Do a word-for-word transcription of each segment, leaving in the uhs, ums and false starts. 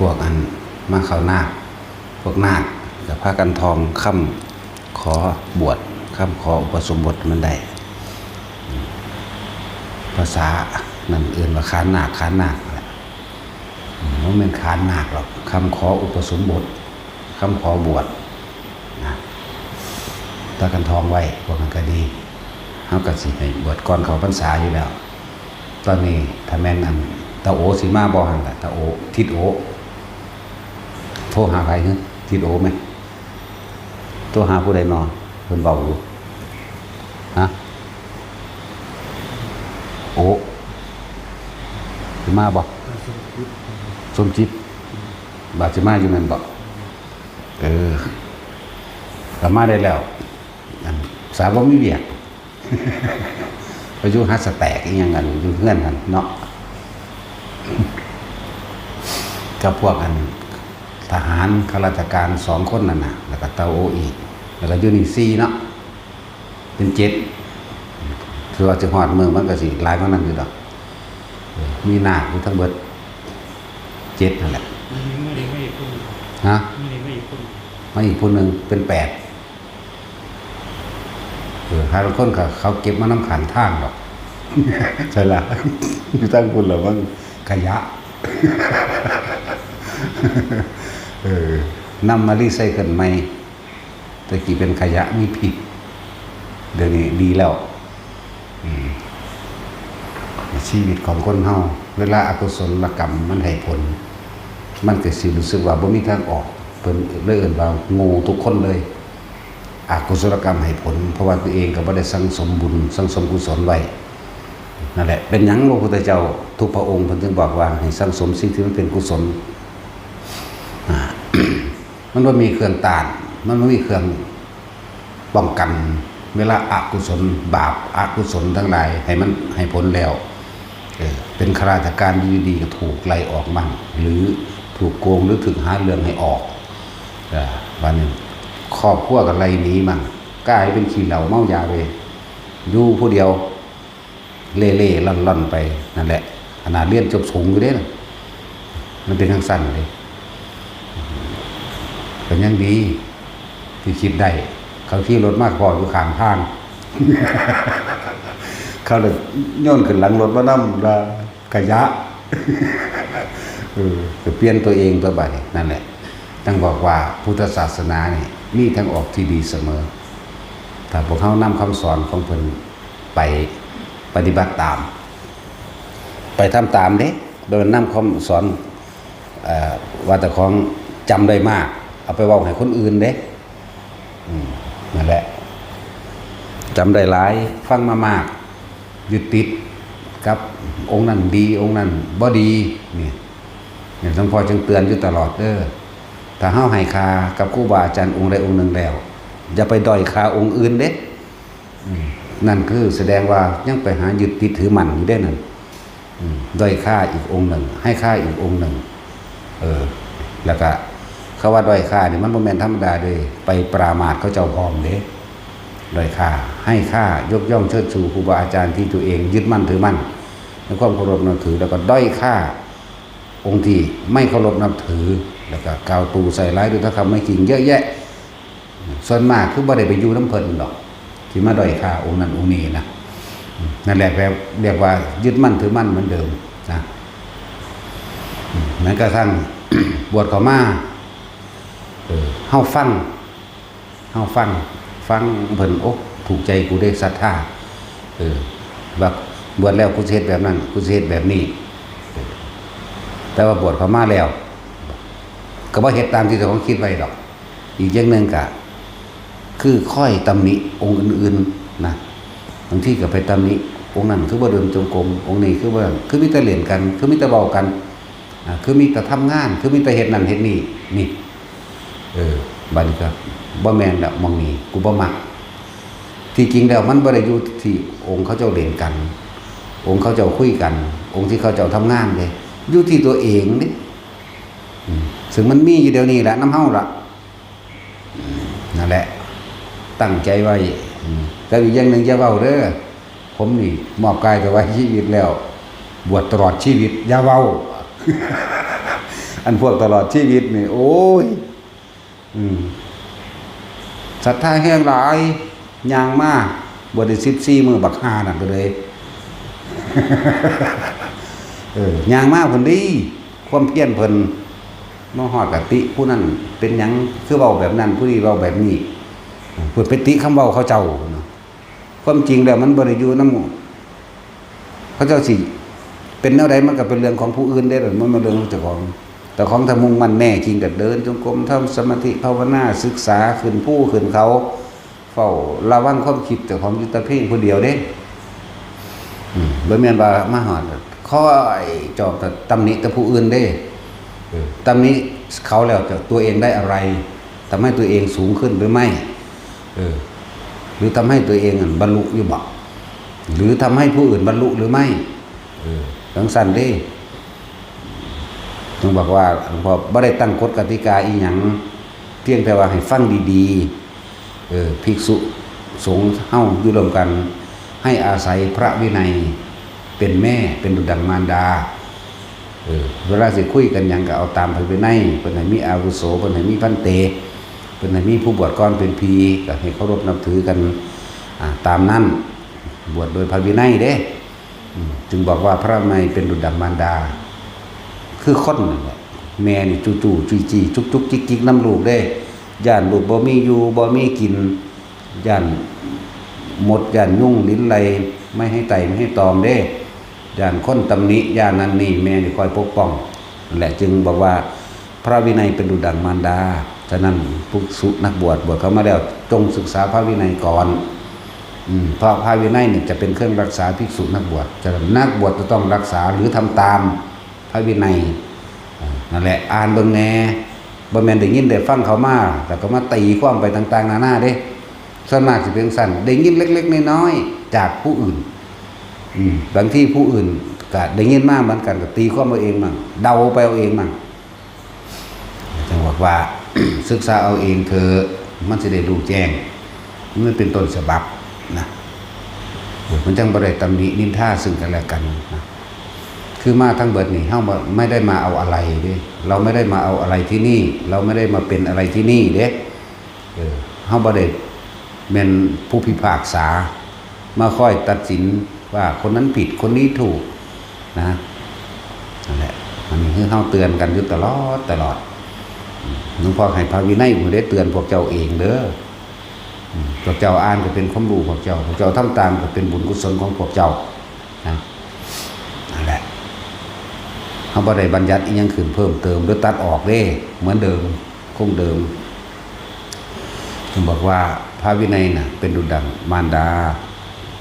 พวกอันมาเข้านาค พวกนาคก็พากันท่องคำขอบวช คำขออุปสมบทมันได้ ภาษานั่นเอิ้นว่าขานนาค ขานนาคแหละ อืม บ่แม่นขานนาคหรอก คำขออุปสมบท คำขอบวชนะ พากันท่องไว้ พวกนั้นก็ดี เฮาก็สิให้บวชก่อนเข้าพรรษาอยู่แล้ว ตอนนี้ถ้าแม่นอันตาโอสิมาบ่หั่นล่ะ ตาโอ ทิดโอ โทรหาไผหึ ทิดโอไหม โทรหาผู้ใดนอ เพิ่นเว้าอยู่ ฮะ โอ สิมาบ่ สมจิต บาดสิมาอยู่แม่นบ่ เออ ก็มาได้แล้ว อัน สาบ่มีเวียก ไปอยู่หาสแต็กอีหยังกัน อยู่เฮือนหั่นเนาะ กับพวกอันทหารข้าราชการสองคนนั่นน่ะ แล้วก็ตาโออีก แล้วก็อยู่นี่สี่เนาะ เป็นเจ็ด คือว่าสิฮอดมื้อมันก็สิหลายกว่านั้นอยู่ดอก เออ มีนาคอยู่ทั้งเบิดเจ็ดนั่นแหละ มี มี มีอีกคนหนึ่ง ฮะ มี มีอีกคนหนึ่ง มาอีกคนหนึ่งเป็นแปด เออ หาลางคนก็เขาเก็บมานำข้างทางดอก ใช่ละ อยู่ทางพุ้นละมั้ง ขยะ เออ นำมารีไซเคิลใหม่ แต่กี้เป็นขยะมีพิษ เดี๋ยวนี้ดีแล้ว อืม ชีวิตของคนเฮา เวลาอกุศลกรรมมันให้ผล มันก็สิรู้สึกว่าบ่มีทางออก เพิ่นเลยเอิ้นว่าโง่ทุกคนเลย อกุศลกรรมให้ผล เพราะว่าตัวเองก็บ่ได้สั่งสมบุญ สั่งสมกุศลไว้ นั่นแหละ เป็นหยังพระพุทธเจ้าทุกพระองค์เพิ่นจึงบอกว่าให้สั่งสมสิ่งที่มันเป็นกุศล อ่า มันบ่มีเครื่องต้าน มันบ่มีเครื่องป้องกัน เวลาอกุศล บาปอกุศลทั้งหลายให้มันให้ผลแล้ว เออ เป็นข้าราชการอยู่ดีๆก็ถูกไล่ออกมั่ง หรือถูกโกง หรือถูกหาเรื่องให้ออก เออ บัดนี้ครอบครัวก็ไล่หนีมั่ง กลายเป็นขี้เหล้าเมายาไป อยู่ผู้เดียว เล่ๆล่อนๆไป นั่นแหละ ขนาดเรียนจบสูงอยู่เด้น่ะ มันเป็นจั่งซั้นเด้ ก็ยังดี ที่คิดได้ เขาขี่รถมาพ้ออยู่ข้างทาง เขาเลยโยนขึ้นหลังรถมานำ ว่าขยะ เออ ก็เปลี่ยนตัวเองตัวบัดนี้ นั่นแหละ ต้องบอกว่าพุทธศาสนานี่มีทางออกที่ดีเสมอ ถ้าพวกเฮานำคำสอนของเพิ่นไปปฏิบัติตาม ไปทำตามเด้ โดยนำคำสอน เอ่อ ว่าแต่ของจำได้มาก เอาไปเว้าให้คนอื่นเด้ อืม นั่นแหละ จำได้หลาย ฟังมามาก ยึดติดกับองค์นั้นดี องค์นั้นบ่ดี นี่ เนี่ย หลวงพ่อจึงเตือนอยู่ตลอดเด้อ ถ้าเฮาให้ค่ากับครูบาอาจารย์องค์ใดองค์หนึ่งแล้ว อย่าไปด้อยค่าองค์อื่นเด้ อืม นั่นคือแสดงว่ายังไปหายึดติดถือมั่นอยู่เด้นั่น อืม ด้อยค่าอีกองค์หนึ่ง ให้ค่าอีกองค์หนึ่ง เออ แล้วก็คำว่าด้อยค่านี่มันบ่แม่นธรรมดาเด้ ไปปรามาสเขาเจ้าพร้อมเด้ ด้อยค่า ให้ค่ายกย่องเชิดชูครูบาอาจารย์ที่ตัวเองยึดมั่นถือมั่นในความเคารพนับถือ แล้วก็ด้อยค่าองค์ที่ไม่เคารพนับถือ แล้วก็กล่าวตู่ใส่ร้ายด้วยถ้อยคำไม่จริงเยอะแยะ ส่วนมากคือบ่ได้ไปอยู่นำเพิ่นดอก ที่มาด้อยค่าองค์นั้นองค์นี้นะ นั่นแหละแบบเรียกว่ายึดมั่นถือมั่นเหมือนเดิมนะ แม้กระทั่ง บวชเข้ามา เออ เฮาฟัง เฮาฟัง ฟังเพิ่น โอ้ ถูกใจกูเด้ ศรัทธา เออ ว่าบวชแล้วกูสิเฮ็ดแบบนั้น กูสิเฮ็ดแบบนี้ เออ แต่ว่าบวชเข้ามาแล้ว ก็บ่เฮ็ดตามที่เจ้าของคิดไว้ดอก อีกอย่างหนึ่งก็ คือคอยตำหนิองค์อื่นๆนะ บางทีก็ไปตำหนิองค์นั้นคือบ่เดินจงกรม องค์นี้คือบ่นั่น คือมีแต่เล่นกัน คือมีแต่เว้ากัน อ่า คือมีแต่ทำงาน คือมีแต่เฮ็ดนั่นเฮ็ดนี่ นี่ เออ บัดนี้ก็บ่แม่นแล้ว หม่องนี้กูบ่มัก ที่จริงแล้วมันบ่ได้อยู่ที่องค์เขาเจ้าเล่นกัน องค์เขาเจ้าคุยกัน องค์ที่เขาเจ้าทำงานเด้ อยู่ที่ตัวเองเด้ อืม ซึ่งมันมีอยู่เดี๋ยวนี้แหละ นำเฮาล่ะ อืม นั่นแหละ ตั้งใจไว้ อืม แต่อีกอย่างหนึ่งอย่าเว้าเด้อ ผมนี่มอบกายถวายชีวิตแล้ว บวชตลอดชีวิต อย่าเว้า อันพวกตลอดชีวิตนี่ โอ้ย อืม ศรัทธาแฮงหลาย ย่างมา บ่ได้สิบสี่มื้อ บักห่านั่นก็เลย เออ ย่างมาเพิ่นดี ความเพียรเพิ่น มาฮอดกะติ ผู้นั้นเป็นหยัง คือเว้าแบบนั้น ผู้นี้เว้าแบบนี้ เพิ่นไปติคำเว้าเขาเจ้าเนาะ ความจริงแล้วมันบ่ได้อยู่นำ เขาเจ้าสิเป็นแนวใด มันก็เป็นเรื่องของผู้อื่นเด้ มันบ่แม่นเรื่องของเจ้าของ เจ้าของถ้ามุ่งมั่นแน่จริงก็เดินจงกรม ทำสมาธิภาวนา ศึกษา ขึ้นภูขึ้นเขา เฝ้าระวังความคิดเจ้าของอยู่แต่เพียงผู้เดียวเด้ อืม บ่แม่นว่ามาฮอด คอยจอบแต่ตำหนิแต่ผู้อื่นเด้ เออ ตำหนิเขาแล้วจะ ตัวเองได้อะไร ทำให้ตัวเองสูงขึ้นหรือไม่ เออ หรือทำให้ตัวเองอะบรรลุอยู่บ่ หรือทำให้ผู้อื่นบรรลุหรือไม่ เออ จั่งซั้นเด้ ต้องบอกว่าหลวงพ่อบ่ได้ตั้งกฎกติกาอีหยัง เพียงแต่ว่าให้ฟังดีๆ เออ ภิกษุสงฆ์เฮาอยู่ร่วมกัน ให้อาศัยพระวินัยเป็นแม่ เป็นดุจดังมารดา เออ เวลาสิคุยกันหยังก็เอาตามพระวินัย เพิ่นให้มีอาวุโส เพิ่นให้มีพันเต เพิ่นให้มีผู้บวชก่อนเป็นพี ก็ให้เคารพนับถือกัน อ่า ตามนั้น บวชโดยพระวินัยเด้ อืม จึงบอกว่าพระวินัยเป็นดุจดังมารดา คือคนนั่นแหละ แม่นี่จู้ๆ จี้ๆ จุกๆ จิกๆ นำลูกเด้ ย้านลูกบ่มีอยู่บ่มีกิน ย้านมดย้านยุงหลิ้นไล่ ไม่ให้ไต่ไม่ให้ตอมเด้ ย้านคนตำหนิ ย้านนั่นนี่ แม่นี่คอยปกป้อง นั่นแหละจึงบอกว่าพระวินัยเป็นดุจดังมารดา ฉะนั้นภิกษุนักบวช บวชเข้ามาแล้วจงศึกษาพระวินัยก่อน อืม เพราะพระวินัยเนี่ยจะเป็นเครื่องรักษาภิกษุนักบวช ฉะนั้นนักบวชจะต้องรักษาหรือทำตามพระวินัย อ่า นั่นแหละ อ่านเบิ่งแหน่ บ่แม่นได้ยินได้ฟังเขามา แล้วก็มาตีความไปต่างๆ นานาเด้ ส่วนมากสิเป็นจั่งซั้น ได้ยินเล็กๆ น้อยๆ จากผู้อื่น อืม บางทีผู้อื่นก็ได้ยินมาเหมือนกัน ก็ตีความเอาเองมั่ง เดาไปเอาเองมั่ง จั่งบอกว่า ศึกษาเอาเองเถอะ มันสิได้รู้แจ้ง มันเป็นต้นฉบับนะ มันจั่งบ่ได้ตำหนินินทาซึ่งกันและกันนะ คือมาทั้งเบิดนี่ เฮาบ่ ไม่ได้มาเอาอะไรเด้ เราไม่ได้มาเอาอะไรที่นี่ เราไม่ได้มาเป็นอะไรที่นี่เด้ เออ เฮาบ่ได้แม่นผู้พิพากษา มาคอยตัดสินว่าคนนั้นผิด คนนี้ถูกนะ นั่นแหละ อันนี้คือเฮาเตือนกันอยู่ตลอด ตลอด หลวงพ่อให้พระวินัยผู้ใดเตือนพวกเจ้าเองเด้อ อืม พวกเจ้าอ่านก็เป็นความรู้พวกเจ้า พวกเจ้าทำตามก็เป็นบุญกุศลของพวกเจ้านะ นั่นแหละ เฮาบ่ได้บัญญัติอิหยังขึ้นเพิ่มเติมหรือตัดออกเด้ เหมือนเดิม คงเดิม จึงบอกว่าพระวินัยน่ะ เป็นดุจดังมารดา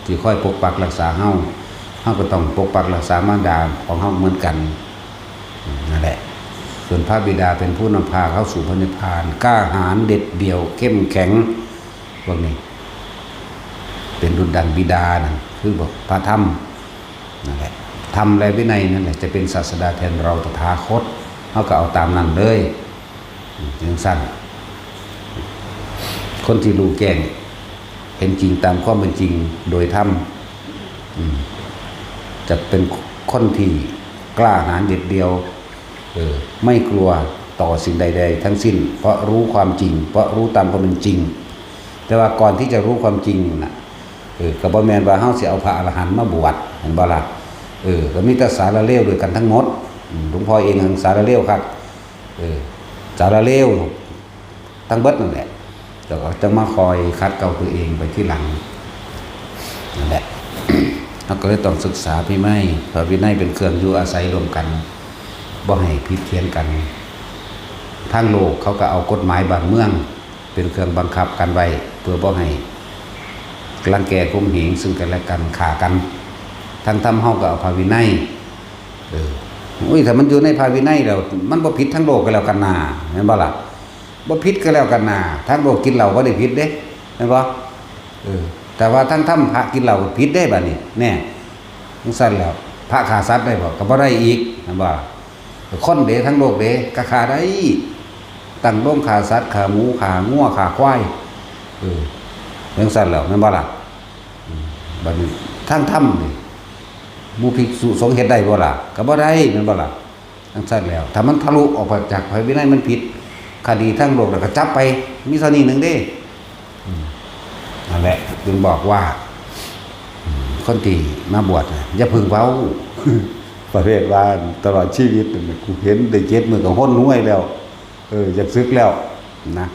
ที่คอยปกปักรักษาเฮา เฮาก็ต้องปกปักรักษามารดาของเฮาเหมือนกัน นั่นแหละ ส่วนพระบิดาเป็นผู้นำพาเข้าสู่พระนิพพาน กล้าหาญเด็ดเดี่ยวเข้มแข็ง พวกนี้ เป็นดุจดังบิดานั่น คือบอกพระธรรม นั่นแหละ ธรรมและวินัยนั่นแหละ จะเป็นศาสดาแทนเราตถาคต เฮาก็เอาตามนั้นเลย อืม จั่งซั้น คนที่รู้แจ้ง เห็นจริงตามความเป็นจริงโดยธรรม อืม จะเป็นคนที่กล้าหาญเด็ดเดี่ยว เออ ไม่กลัวต่อสิ่งใดๆ ทั้งสิ้น เพราะรู้ความจริง เพราะรู้ตามความเป็นจริง แต่ว่าก่อนที่จะรู้ความจริงน่ะ เออ ก็บ่แม่นว่าเฮาสิเอาพระอรหันต์มาบวช เห็นบ่ล่ะ เออ ก็มีแต่สารเลวด้วยกันทั้งหมด อืม หลวงพ่อเองหั้นสารเลวคัก เออ สารเลว ทั้งเบิดนั่นแหละ แล้วก็จะมาคอยขัดเกลาตัวเองไปทีหลัง นั่นแหละ เราก็เลยต้องศึกษาพินัย พระวินัยเป็นเครื่องอยู่อาศัยร่วมกัน บ่ให้ผิดเพี้ยนกัน ทางโลกเขาก็เอากฎหมายบ้านเมือง เป็นเครื่องบังคับกันไว้ เพื่อบ่ให้รังแกข่มเหงซึ่งกันและกัน ฆ่ากัน ทางธรรมเฮาก็เอาพระวินัย เออ อุ้ย ถ้ามันอยู่ในพระวินัยแล้ว มันบ่ผิดทางโลกก็แล้วกันนา แม่นบ่ล่ะ บ่ผิดก็แล้วกันนา ทางโลกกินเหล้าบ่ได้ผิดเด้ แม่นบ่ เออ แต่ว่าทางธรรมพระกินเหล้าผิดเด้บัดนี้ แน่ จั่งซั้นแล้ว พระฆ่าสัตว์ได้บ่ ก็บ่ได้อีก แม่นบ่ คนเด้ ทางโลกเด้ ก็ฆ่าได้ ตั้งโรงฆ่าสัตว์ ฆ่าหมู ฆ่างัว ฆ่าควาย เออ จั่งซั้นแล้ว แม่นบ่ล่ะ อืม บัดนี้ทางธรรมนี่ หมู่ภิกษุสงฆ์เฮ็ดได้บ่ล่ะ ก็บ่ได้ แม่นบ่ล่ะ จั่งซั้นแล้ว ถ้ามันทะลุออกไปจากพระวินัยมันผิด คดีทางโลกแล้วก็จับไป มีเท่านี้หนึ่งเด้ อืม นั่นแหละ จึงบอกว่า อืม คนที่มาบวชน่ะ อย่าเพิ่งเว้า ประเภทว่าตลอดชีวิตนั่นน่ะ กูเห็นได้เจ็ดมื้อก็ห้นห้วยแล้ว เออ อยากสึกแล้ว นะ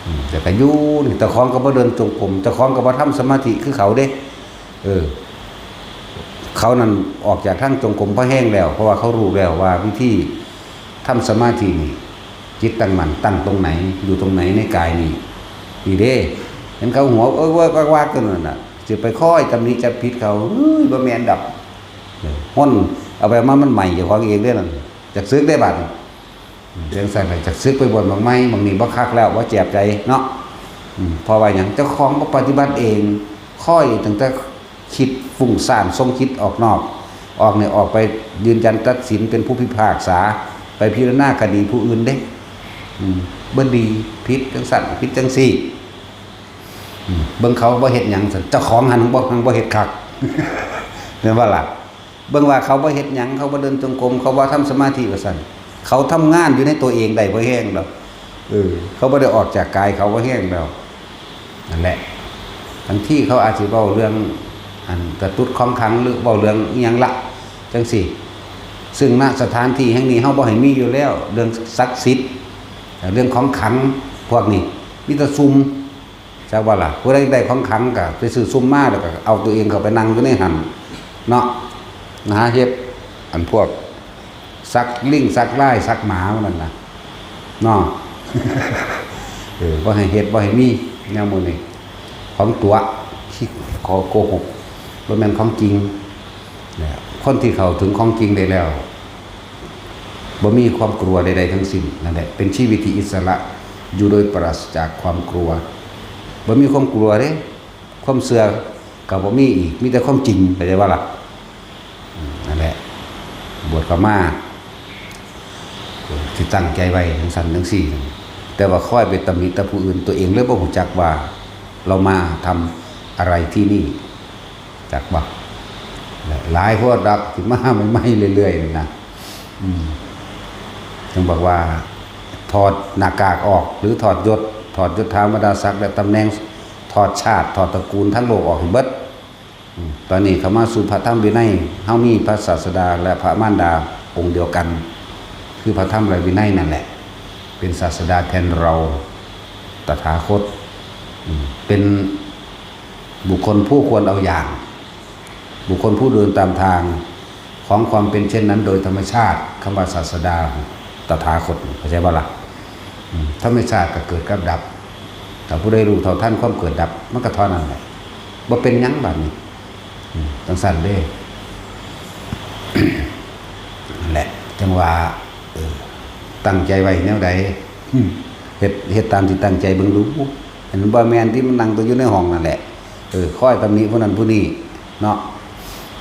อืม แต่ก็อยู่นี่ เจ้าของก็บ่เดินจงกรม เจ้าของก็บ่ทำสมาธิคือเขาเด้ เออ เขานั่นออกจากทางจงกรมพอแฮงแล้ว เพราะว่าเขารู้แล้วว่าวิธีทำสมาธินี่ จิตตั้งมั่น ตั้งตรงไหน อยู่ตรงไหนในกายนี่ นี่เด้ เห็นเขาหัว เอ้ย เว้ย วากๆ กันนั่นน่ะ สิไปคอยตำหนิจับผิดเขา เฮ้ย บ่แม่นดอก เออ ห้นเอาไปมามันใหม่เจ้าของเองเด้นั่น จักสึกได้บัดนี้ จั่งซั้นน่ะ จักสึกไปบวชหม่องใหม่ หม่องนี้บ่คักแล้ว บ่แจ่มใจเนาะ อืม เพราะว่าหยัง เจ้าของบ่ปฏิบัติเอง คอยตั้งแต่คิดฟุ้งซ่าน ส่งจิตออกนอก ออกนี่ออกไปยืนยันตัดสินเป็นผู้พิพากษา ไปพิจารณาคดีผู้อื่นเด้ อืม บ่ดี ผิดจั่งซั้น ผิดจั่งซี้ อืม เบิ่งเขาบ่เฮ็ดหยังซั้น เจ้าของหั้นบ่ หั้นบ่เฮ็ดคัก แม่นบ่ล่ะ เบิ่งว่าเขาบ่เฮ็ดหยัง เขาบ่เดินจงกรม เขาบ่ทำสมาธิว่าซั่น เขาทำงานอยู่ในตัวเองได้บ่แฮงดอก เออ เขาบ่ได้ออกจากกายเขาบ่แฮงดอก นั่นแหละ บางทีเขาอาจสิเว้าเรื่อง อันตะตุดของขลัง หรือเว้าเรื่องอิหยังละ จั่งซี้ ซึ่ง ณ สถานที่แห่งนี้เฮาบ่ให้มีอยู่แล้ว เรื่องศักดิ์สิทธิ์ เรื่องของขลังพวกนี้ มีแต่ซุ่ม จักว่าล่ะ ผู้ใดได้ของขลังก็ไปซื้อซุ่มมา แล้วก็เอาตัวเองเข้าไปนั่งอยู่ในหั้นเนาะ หาเฮ็ด อันพวกสักลิงสักลายสักหมามันนั่นน่ะเนาะ เออ บ่ให้เฮ็ด บ่ให้มี แนวหมู่นี้ ของตั๋ว ขี้ ขอโกหก บ่แม่นของจริง เนี่ย คนที่เข้าถึงของจริงได้แล้ว บ่มีความกลัวใดๆทั้งสิ้น นั่นแหละ เป็นชีวิตที่อิสระ อยู่โดยปราศจากความกลัว บ่มีความกลัวเด้ ความเชื่อก็บ่มีอีก มีแต่ความจริง เข้าใจบ่ล่ะ อืม นั่นแหละ บวชเข้ามา ที่ตั้งใจไว้จั่งซั้นจั่งซี้ แต่ว่าคอยไปตำหนิแต่ผู้อื่น ตัวเองเลยบ่รู้จักว่า เรามาทำอะไรที่นี่ จักบ่ หลายโพดดอก สิมาใหม่ๆเรื่อยๆนี่นะ อืม จึงบอกว่า ถอดหน้ากากออก หรือถอดยศ ถอดยศถาบรรดาศักดิ์และตำแหน่ง ถอดชาติ ถอดตระกูลทั้งโลกออกให้เบิด อืม ตอนนี้เข้ามาสู่พระธรรมวินัย เฮามีพระศาสดาและพระมารดาองค์เดียวกัน คือพระธรรมและวินัยนั่นแหละ เป็นศาสดาแทนเรา ตถาคต อืม เป็นบุคคลผู้ควรเอาอย่าง บุคคลผู้เดินตามทางของความเป็นเช่นนั้นโดยธรรมชาติ คำว่าศาสดา ตถาคต เข้าใจบ่ล่ะ อืม ธรรมชาติก็เกิดกับดับ ถ้าผู้ใดรู้เท่าทันความเกิดดับ มันก็เท่านั้นแหละ บ่เป็นหยังบัดนี้ อืม จั่งซั้นเด้ นั่นแหละ จั่งว่า เออ ตั้งใจไว้แนวใด อืม เฮ็ด เฮ็ดตามที่ตั้งใจเบิ่งดู อันนั้นบ่แม่นที่มันนั่งแต่อยู่ในห้องนั่นแหละ เออ คอยตำหนิผู้นั้นผู้นี้เนาะ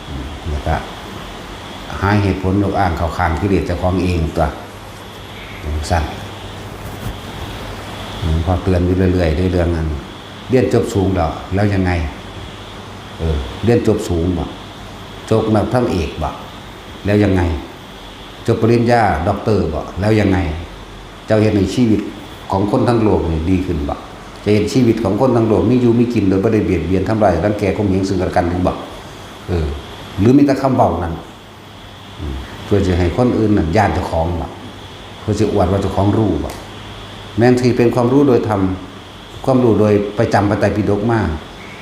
อืม แล้วก็หาเหตุผลยกอ้างเข้าข้างกิเลสเจ้าของเองตั๊ว จั่งซั้น หลวงพ่อเตือนอยู่เรื่อยๆ ในเรื่องนั้น เรียนจบสูงแล้ว แล้วยังไง เออ เรียนจบสูงบ่ จบมาทางเอกบ่ แล้วยังไง จบปริญญาด็อกเตอร์บ่ แล้วยังไง เจ้าเฮ็ดให้ชีวิตของคนทั้งโลกนี่ดีขึ้นบ่ จะเฮ็ดชีวิตของคนทั้งโลกมีอยู่มีกินโดยบ่ได้เบียดเบียนทำร้ายรังแกข่มเหงซึ่งกันและกันหรือบ่ เออ หรือมีแต่คำเว้านั้น อืม เพื่อจะให้คนอื่นนั่นย้านเจ้าของบ่ เพื่อจะอวดว่าเจ้าของรู้บ่ แม้นที่เป็นความรู้โดยธรรม ความรู้โดยไปจำพระไตรปิฎกมา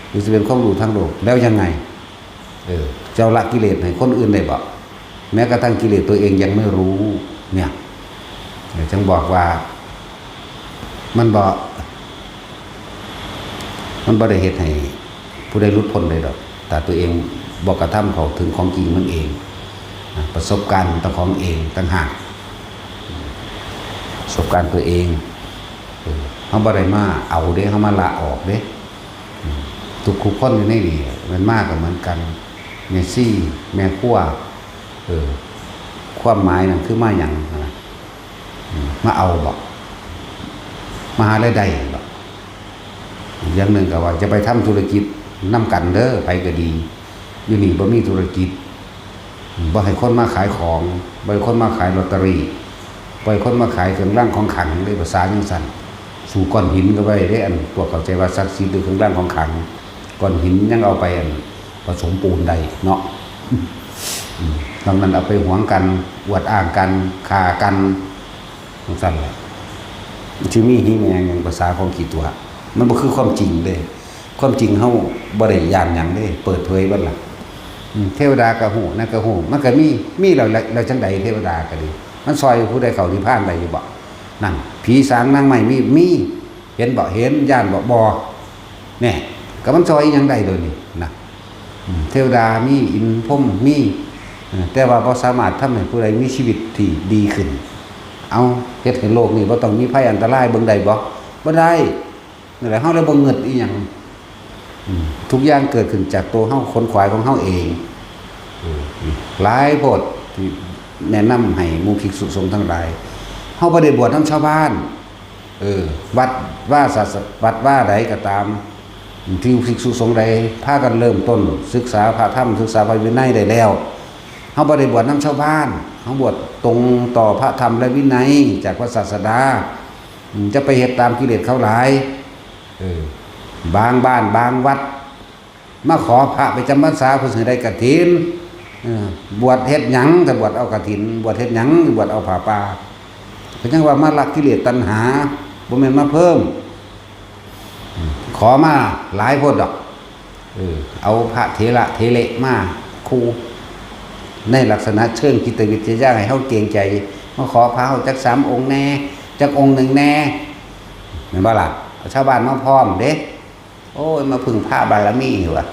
หรือจะเป็นความรู้ทางโลก แล้วยังไง เออ เจ้าละกิเลสให้คนอื่นได้บ่ แม้กระทั่งกิเลสตัวเองยังไม่รู้ เนี่ย เดี๋ยวจั่งบอกว่า มันบ่ มันบ่ได้เฮ็ดให้ผู้ใดหลุดพ้นได้ดอก แต่ตัวเองบ่กระทำเข้าถึงของจริงมันเอง นะ ประสบการณ์ต่างของเองต่างหาก ประสบการณ์ตัวเอง เออ เฮาบ่ได้มาเอาเด้ เฮามาละออกเด้ อืม ทุกคู่คนอยู่ในนี่ มันมาก็เหมือนกัน แม่ชี แม่ครัว เออ ความหมายนั่นคือมาหยังนะ อืม มาเอาบ่ มาหารายได้บ่ อย่างหนึ่งก็ว่าจะไปทำธุรกิจนำกันเด้อ ไผก็ดี อยู่นี่บ่มีธุรกิจ บ่ให้คนมาขายของ บ่ให้คนมาขายลอตเตอรี่ บ่ให้คนมาขายเครื่องรางของขลังเด้ ภาษาจั่งซั้น สู้ก้อนหินก็บ่ได้เด้ อันพวกเข้าใจว่าศักดิ์สิทธิ์หรือเครื่องรางของขลัง ก้อนหินยังเอาไปอันผสมปูนได้เนาะ อืม นอกนั้นเอาไปหวงกัน อวดอ้างกัน ฆ่ากัน จั่งซั้นแหละ สิมีหีแม่งหยัง ภาษาของขี้ตั๋ว มันบ่คือความจริงเด้ ความจริงเฮาบ่ได้ย้านหยังเด้ เปิดเผยเบิดล่ะ อืม เทวดาก็ฮู้ นั่นก็ฮู้ มันก็มี มีแล้ว แล้ว แล้วจั่งใด เทวดาก็ดี มันซ่อยผู้ใดเข้านิพพานได้อยู่บ่ นั่น ผีสางนางไม้มี มี เห็นบ่ เห็น ย้านบ่ บ่ แน่ ก็มันซ่อยอิหยังได้โดยนี่นะ อืม เทวดามี อินทร์พรหมมี เออ แต่ว่าบ่สามารถทำให้ผู้ใดมีชีวิตที่ดีขึ้น เอา เฮ็ดให้โลกนี้บ่ต้องมีภัยอันตรายเบิ่งได้บ่ บ่ได้ นั่นแหละ เฮาเลยบ่งึดอิหยัง อืม ทุกอย่างเกิดขึ้นจากตัวเฮา ขนขวายของเฮาเอง อืม หลายโพดที่แนะนำให้หมู่ภิกษุสงฆ์ทั้งหลาย เฮาบ่ได้บวชนำชาวบ้าน เออ วัดวาศาส- วัดวาใดก็ตาม ที่ภิกษุสงฆ์ใดพากันเริ่มต้นศึกษาพระธรรม ศึกษาพระวินัยได้แล้ว เฮาบ่ได้บวชนำชาวบ้าน เฮาบวชตรงต่อพระธรรมและวินัยจากพระศาสดา อืม จะไปเฮ็ดตามกิเลสเขาหลาย เออ บางบ้านบางวัด มาขอพระไปจำพรรษาเพื่อสิได้กฐิน เออ บวชเฮ็ดหยัง ถ้าบวชเอากฐิน บวชเฮ็ดหยัง บวชเอาผ้าป่า ก็ยังว่ามาละกิเลสตัณหา บ่แม่นมาเพิ่ม อืม ขอมาหลายโพดดอก เออ เอาพระเถระเถเรมาคู่ ในลักษณะเชิงจิตวิทยาให้เฮาเกรงใจ มาขอพระเฮาจักสามองค์แน่ จักองค์หนึ่งแน่ แม่นบ่ล่ะ เอาชาวบ้านมาพร้อมเด้ โอ้ย มาพึ่งพาบารมีว่ะ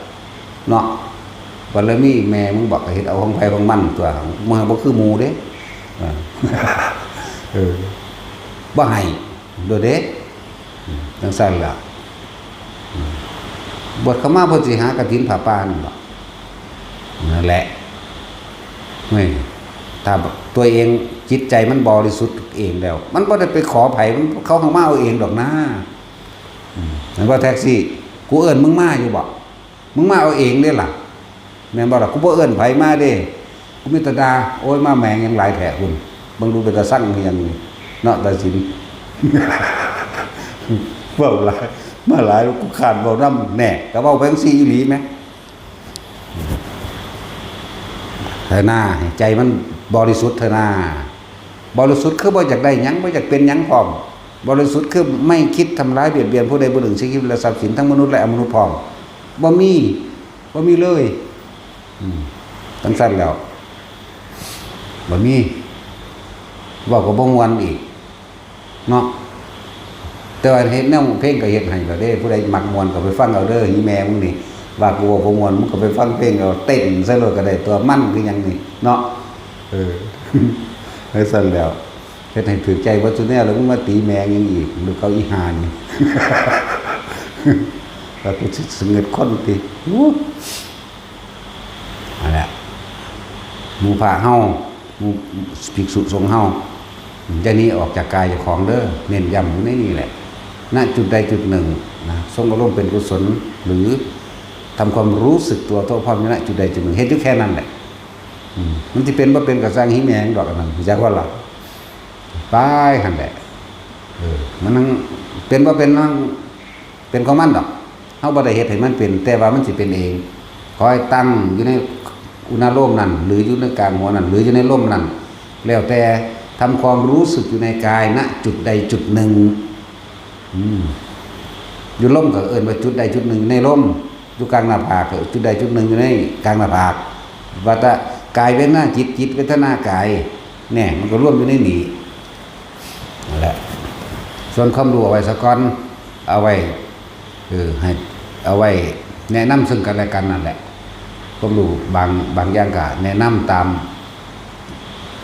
เนาะ บารมีแม่มึงบอกให้เฮ็ดเอาของไผของมันตัว มึงบ่คือหมู่เด้ เออ เออ บ่ให้โดดเด้ อืม จั่งซั้นล่ะ อืม บวชเข้ามาเพิ่นสิหากฐินผ้าป่านั่นบ่ นั่นแหละ นี่ ถ้าตัวเองจิตใจมันบริสุทธิ์เองแล้ว มันบ่ได้ไปขอไผ มัน เขาเข้ามาเอาเองดอกนะ อืม แม่นบ่แท็กซี่ กูเอิ้นมึงมาอยู่บ่ มึงมาเอาเองเด้ล่ะ แม่นบ่ล่ะ กูบ่เอิ้นไผมาเด้ กูมีแต่ด่า โอ้ย มาแหมงหยังหลายแท้พุ้น เบิ่งดูเป็นตาซังคือหยังนี่ เนาะ ตาสิน เว้าหลาย มาหลาย กูค้านเว้านำ แน่ ก็เว้าไปจั่งซี้อีหลีแหม เถอะนา ให้ใจมันบริสุทธิ์เถอะนา บริสุทธิ์คือบ่อยากได้หยัง บ่อยากเป็นหยังพร้อม บริสุทธิ์คือไม่คิดทำร้ายเบียดเบียนผู้ใดผู้หนึ่ง ซึ่งชีวิตและทรัพย์สินทั้งมนุษย์และอมนุษย์พร้อม บ่มี บ่มีเลย อืม จั่งซั้นแล้ว บ่มี เว้าก็บ่ม่วนอีก เนาะ แต่ว่าเฮ็ดแนวเพลงก็เฮ็ดให้ก็เด้ ผู้ใดมักม่วนก็ไปฟังเอาเด้อ อีแม่มึงนี่ ว่ากูเว้าบ่ม่วน มึงก็ไปฟังเพลงเอา เต้นใส่โลดก็ได้ ตัวมันคือหยังนี่ เนาะ เออ จั่งซั้นแล้ว เฮ็ดให้ถืกใจเบิดซุแนว แล้วมึงมาตีแม่ยังอีก ลูกเขาอีห่านี่ ว่ากูสิสงึดคนติ อู้ นั่นแหละ หมู่พระเฮา หมู่ภิกษุสงฆ์เฮา อย่าหนีออกจากกายเจ้าของเด้อ เน้นย้ำอยู่ในนี่แหละ ณ จุดใดจุดหนึ่งนะ ทรงอารมณ์เป็นกุศล หรือทำความรู้สึกตัวทั่วพร้อมอยู่ ณ จุดใดจุดหนึ่ง เฮ็ดอยู่แค่นั้นแหละ อืม มันสิเป็นบ่เป็นก็ซ่าง หิแหมงดอกอันนั้น รู้จักบ่ล่ะ ไปหั่นแหละ เออ มันนั่ง เป็นบ่เป็นนั่ง เป็นของมันดอก เฮาบ่ได้เฮ็ดให้มันเป็น แต่ว่ามันสิเป็นเอง ขอให้ตั้งอยู่ในอุณาโลมนั่น หรืออยู่ในกลางหัวนั่น หรืออยู่ในลมนั่น แล้วแต่ ทำความรู้สึกอยู่ในกาย ณ จุดใดจุดหนึ่ง อืม อยู่ลมก็เอิ้นว่าจุดใดจุดหนึ่งในลม อยู่กลางหน้าผากก็จุดใดจุดหนึ่งอยู่ในกลางหน้าผาก ว่าแต่กายเวทนาจิต จิตเวทนากาย แน่ มันก็รวมอยู่ในนี้ นั่นแหละ ส่วนความรู้เอาไว้ซะก่อน เอาไว้ เออ ให้ เอาไว้แนะนำซึ่งกันและกันนั่นแหละ ความรู้บาง บางอย่างก็แนะนำตาม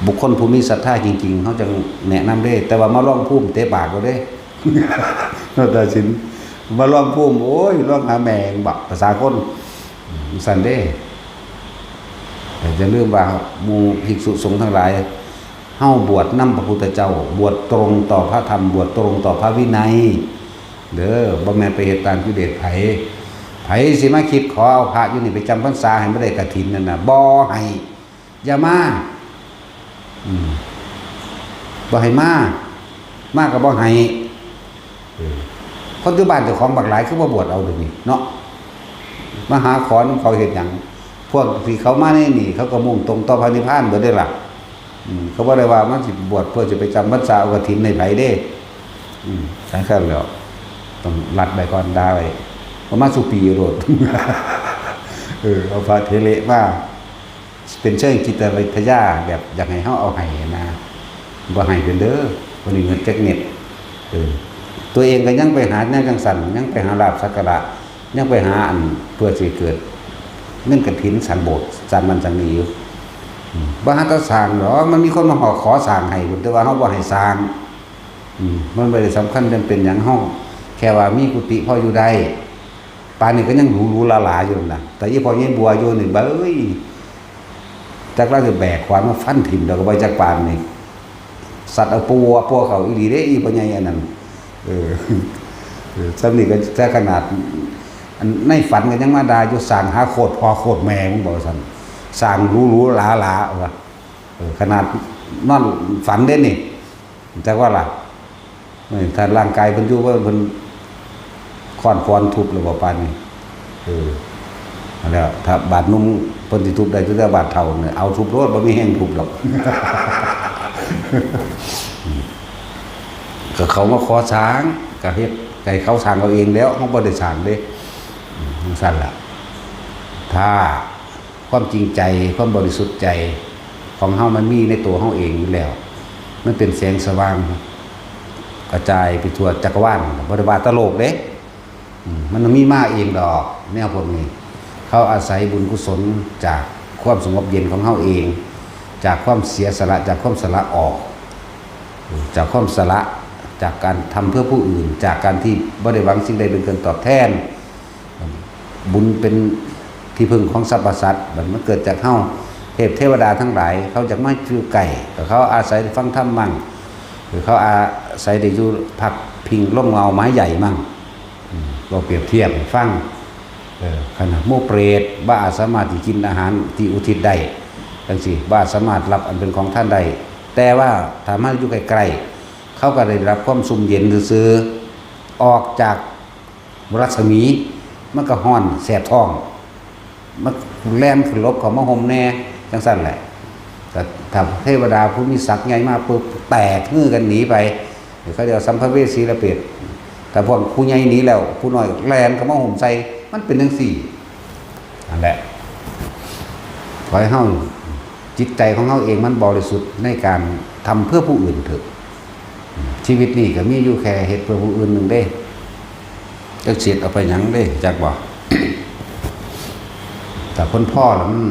บุคคลผู้มีศรัทธาจริงๆ เขาจั่งแนะนำเด้ แต่ว่ามาลองภูมิเตะปากเอาเด้ ตาสิน มาลองภูมิ โอ้ย ลองหาแม่งบัก ภาษาคน อืม ซั่นเด้ แต่อย่าลืมว่าหมู่ภิกษุสงฆ์ทั้งหลาย เฮาบวชนำพระพุทธเจ้า บวชตรงต่อพระธรรม บวชตรงต่อพระวินัย เด้อ บ่แม่นไปเฮ็ดตามกิเลสไผ ไผสิมาคิดขอเอาพระอยู่นี่ไปจำพรรษาให้บ่ได้กฐินนั่นน่ะ บ่ให้ อย่ามา อืม บ่ให้มา มาก็บ่ให้ เออ คนอยู่บ้านเจ้าของบักหลายคือบ่บวชเอาเดี๋ยวนี้เนาะ มาหาขอนำเขาเฮ็ดหยัง พวกที่เขามาในนี่ เขาก็มุ่งตรงต่อพระนิพพานเบิดเด้ล่ะ อืม เขาบ่ได้ว่ามันสิบวชเพื่อสิไปจำพรรษาเอากฐินให้ไผเด้ อืม จั่งซั้นแหล้ว ต้องรัดไว้ก่อน ด่าไว้ ประมาณสุปีโลด เออ เอาพระเถระมา เป็นเชิงจิตวิทยา แบบอยากให้เฮาเอาให้นะ บ่ให้เป็นเด้อ บ่ได้เงินจักเม็ด เออ ตัวเองก็ยังไปหาแนวจั่งซั้น ยังไปหาลาภสักการะ ยังไปหาอันเพื่อสิเกิดเงินกฐินสร้างโบสถ์ สร้างนั่นสร้างนี่อยู่ อืม บ่หาแต่สร้างดอก มันมีคนมาขอ ขอสร้างให้พุ้น แต่ว่าเฮาบ่ให้สร้าง อืม มันบ่ได้สำคัญเรื่องเป็นหยัง เฮาแค่ว่ามีกุฏิพออยู่ได้ ป่านนี้ก็ยังหรูหรูหราหราอยู่นั่นน่ะ แต่อีพ่อใหญ่บัวอยู่นี่ เบ้ย จักลาวสิแบกขวานมาฟันถิ่มดอก ก็บ่จักปานนี่ สัตว์เอาปัว ปัวเขาอีหลีเด้ อีพ่อใหญ่อันนั้น เออ เออ ส่ำนี้ก็แต่ขนาด อันในฝันก็ยังมาด่าอยู่ สร้างหาโคตรพ่อโคตรแม่มึง บอกว่าซั่น สร้างหรูหรูหราหรา ว่า เออ ขนาดนอนฝันเด้นี่ จักว่าล่ะ เออ ถ้าร่างกายเพิ่นอยู่ ว่าเพิ่นค้อนปอนทุบแล้วบ่ปานนี้ เออ นั่นแหละ ถ้าบาดหนุ่มเพิ่นสิทุบได้ แต่บาดเฒ่าเนี่ย เอาทุบโลด บ่มีแฮงทุบดอก ก็เขามาขอสร้าง ก็เฮ็ด ให้เขาสร้างเอาเองแล้ว เฮาบ่ได้สร้างเด้ อืม จั่งซั้นล่ะ ถ้าความจริงใจ ความบริสุทธิ์ใจของเฮามันมีในตัวเฮาเองอยู่แล้ว มันเป็นแสงสว่าง กระจายไปทั่วจักรวาล บ่ได้ว่าแต่โลกเด้ อืม มันมีมาเองดอก แนวพวกนี้ เขาอาศัยบุญกุศลจากความสงบเย็นของเฮาเอง จากความเสียสละ จากความสละออก จากความสละ จากการทำเพื่อผู้อื่น จากการที่บ่ได้หวังสิ่งใดเป็นการตอบแทน บุญเป็นที่พึ่งของสรรพสัตว์ บัดมันเกิดจากเฮา เทพเทวดาทั้งหลาย เขาอยากมาอยู่ใกล้ ก็เขาอาศัยฟังธรรมมั่ง หรือเขาอาศัยได้อยู่พักพิงร่มเงาไม้ใหญ่มั่ง อืม ก็เปรียบเทียบให้ฟัง เออ ขนาดหมู่เปรตบ่อาจสามารถที่กินอาหารที่อุทิศได้ จั่งซี้ บ่อาจสามารถรับอันเป็นของท่านได้ แต่ว่าถ้ามาอยู่ใกล้ๆ เขาก็ได้รับความชุ่มเย็นซื่อๆ ออกจากรัศมี มันก็ร้อนแสบท้อง มันแล่นขึ้นหลบเข้ามาห่มแน่ จั่งซั้นแหละ แต่ถ้าเทวดาผู้มีศักดิ์ใหญ่มาปุ๊บ แตกฮือกันหนีไป เขาเรียกว่าสัมภเวสีและเปรต แต่พวกผู้ใหญ่หนีแล้ว ผู้น้อยแล่นเข้ามาห่มใส่ มันเป็นจั่งซี้ นั่นแหละ ขอให้เฮา จิตใจของเฮาเองมันบริสุทธิ์ในการทำเพื่อผู้อื่นเถอะ ชีวิตนี้ก็มีอยู่แค่เฮ็ดเพื่อผู้อื่นหนึ่งเด้ จักสิเอาไปหยังเด้ จักบ่ แต่คนพอแล้วมัน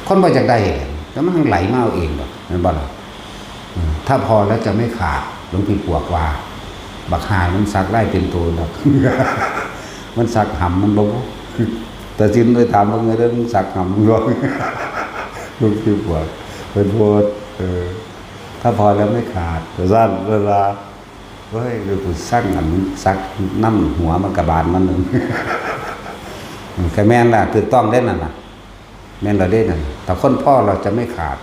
คนบ่อยากได้ แล้วมันไหลมาเอาเองดอก แม่นบ่ล่ะ อืม ถ้าพอแล้วจะไม่ขาด หลวงพี่ปวกว่า บักห่ามันสักลายเต็มตัวดอก มันสักหำมันบ่ แต่สินเลยถามว่าไงเด้อ มึงสักหำมึงบ่ หลวงพี่ปวก เพิ่นโพสต์ เออ ถ้าพอแล้วไม่ขาด แต่สั้นเวลา เฮ้ย เดี๋ยวกูสั่งอันสักน้ำหัวมันกะบาลมันหนึ่ง ก็แม่นล่ะ ถูกต้องเด้นั่นน่ะ แม่นละเด้นั่น ถ้าคนพอแล้วจะไม่ขาด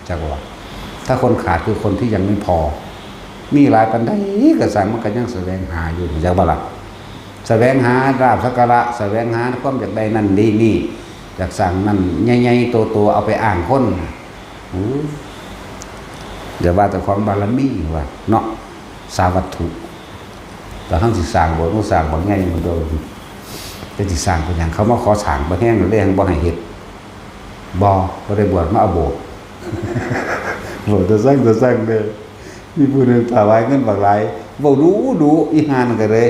จักว่า ถ้าคนขาดคือคนที่ยังไม่พอ มีหลายปานใดก็สั่งมันก็ยังแสวงหาอยู่ จักบ่ล่ะ แสวงหาลาภสักการะ แสวงหาความอยากได้นั่นได้นี่ อยากสั่งนั่นใหญ่ๆโตๆ เอาไปอ้างคน อือ อย่าว่าแต่ของบารมีว่า เนาะ สาวัตถุ แต่เฮาสิสร้างโบสถ์ เฮาสร้างบ่ใหญ่มันโดน แต่สิสร้างเป็นหยัง เขามาขอสร้างบ่แฮงเลย บ่ให้เฮ็ด บ่ บ่ได้บวชมาเอาโบสถ์ โบสถ์จะสร้าง จะสร้างเด้อ มีผู้หนึ่งถวายเงินบักหลาย เว้าดุดุ อีห่านั่นก็เลย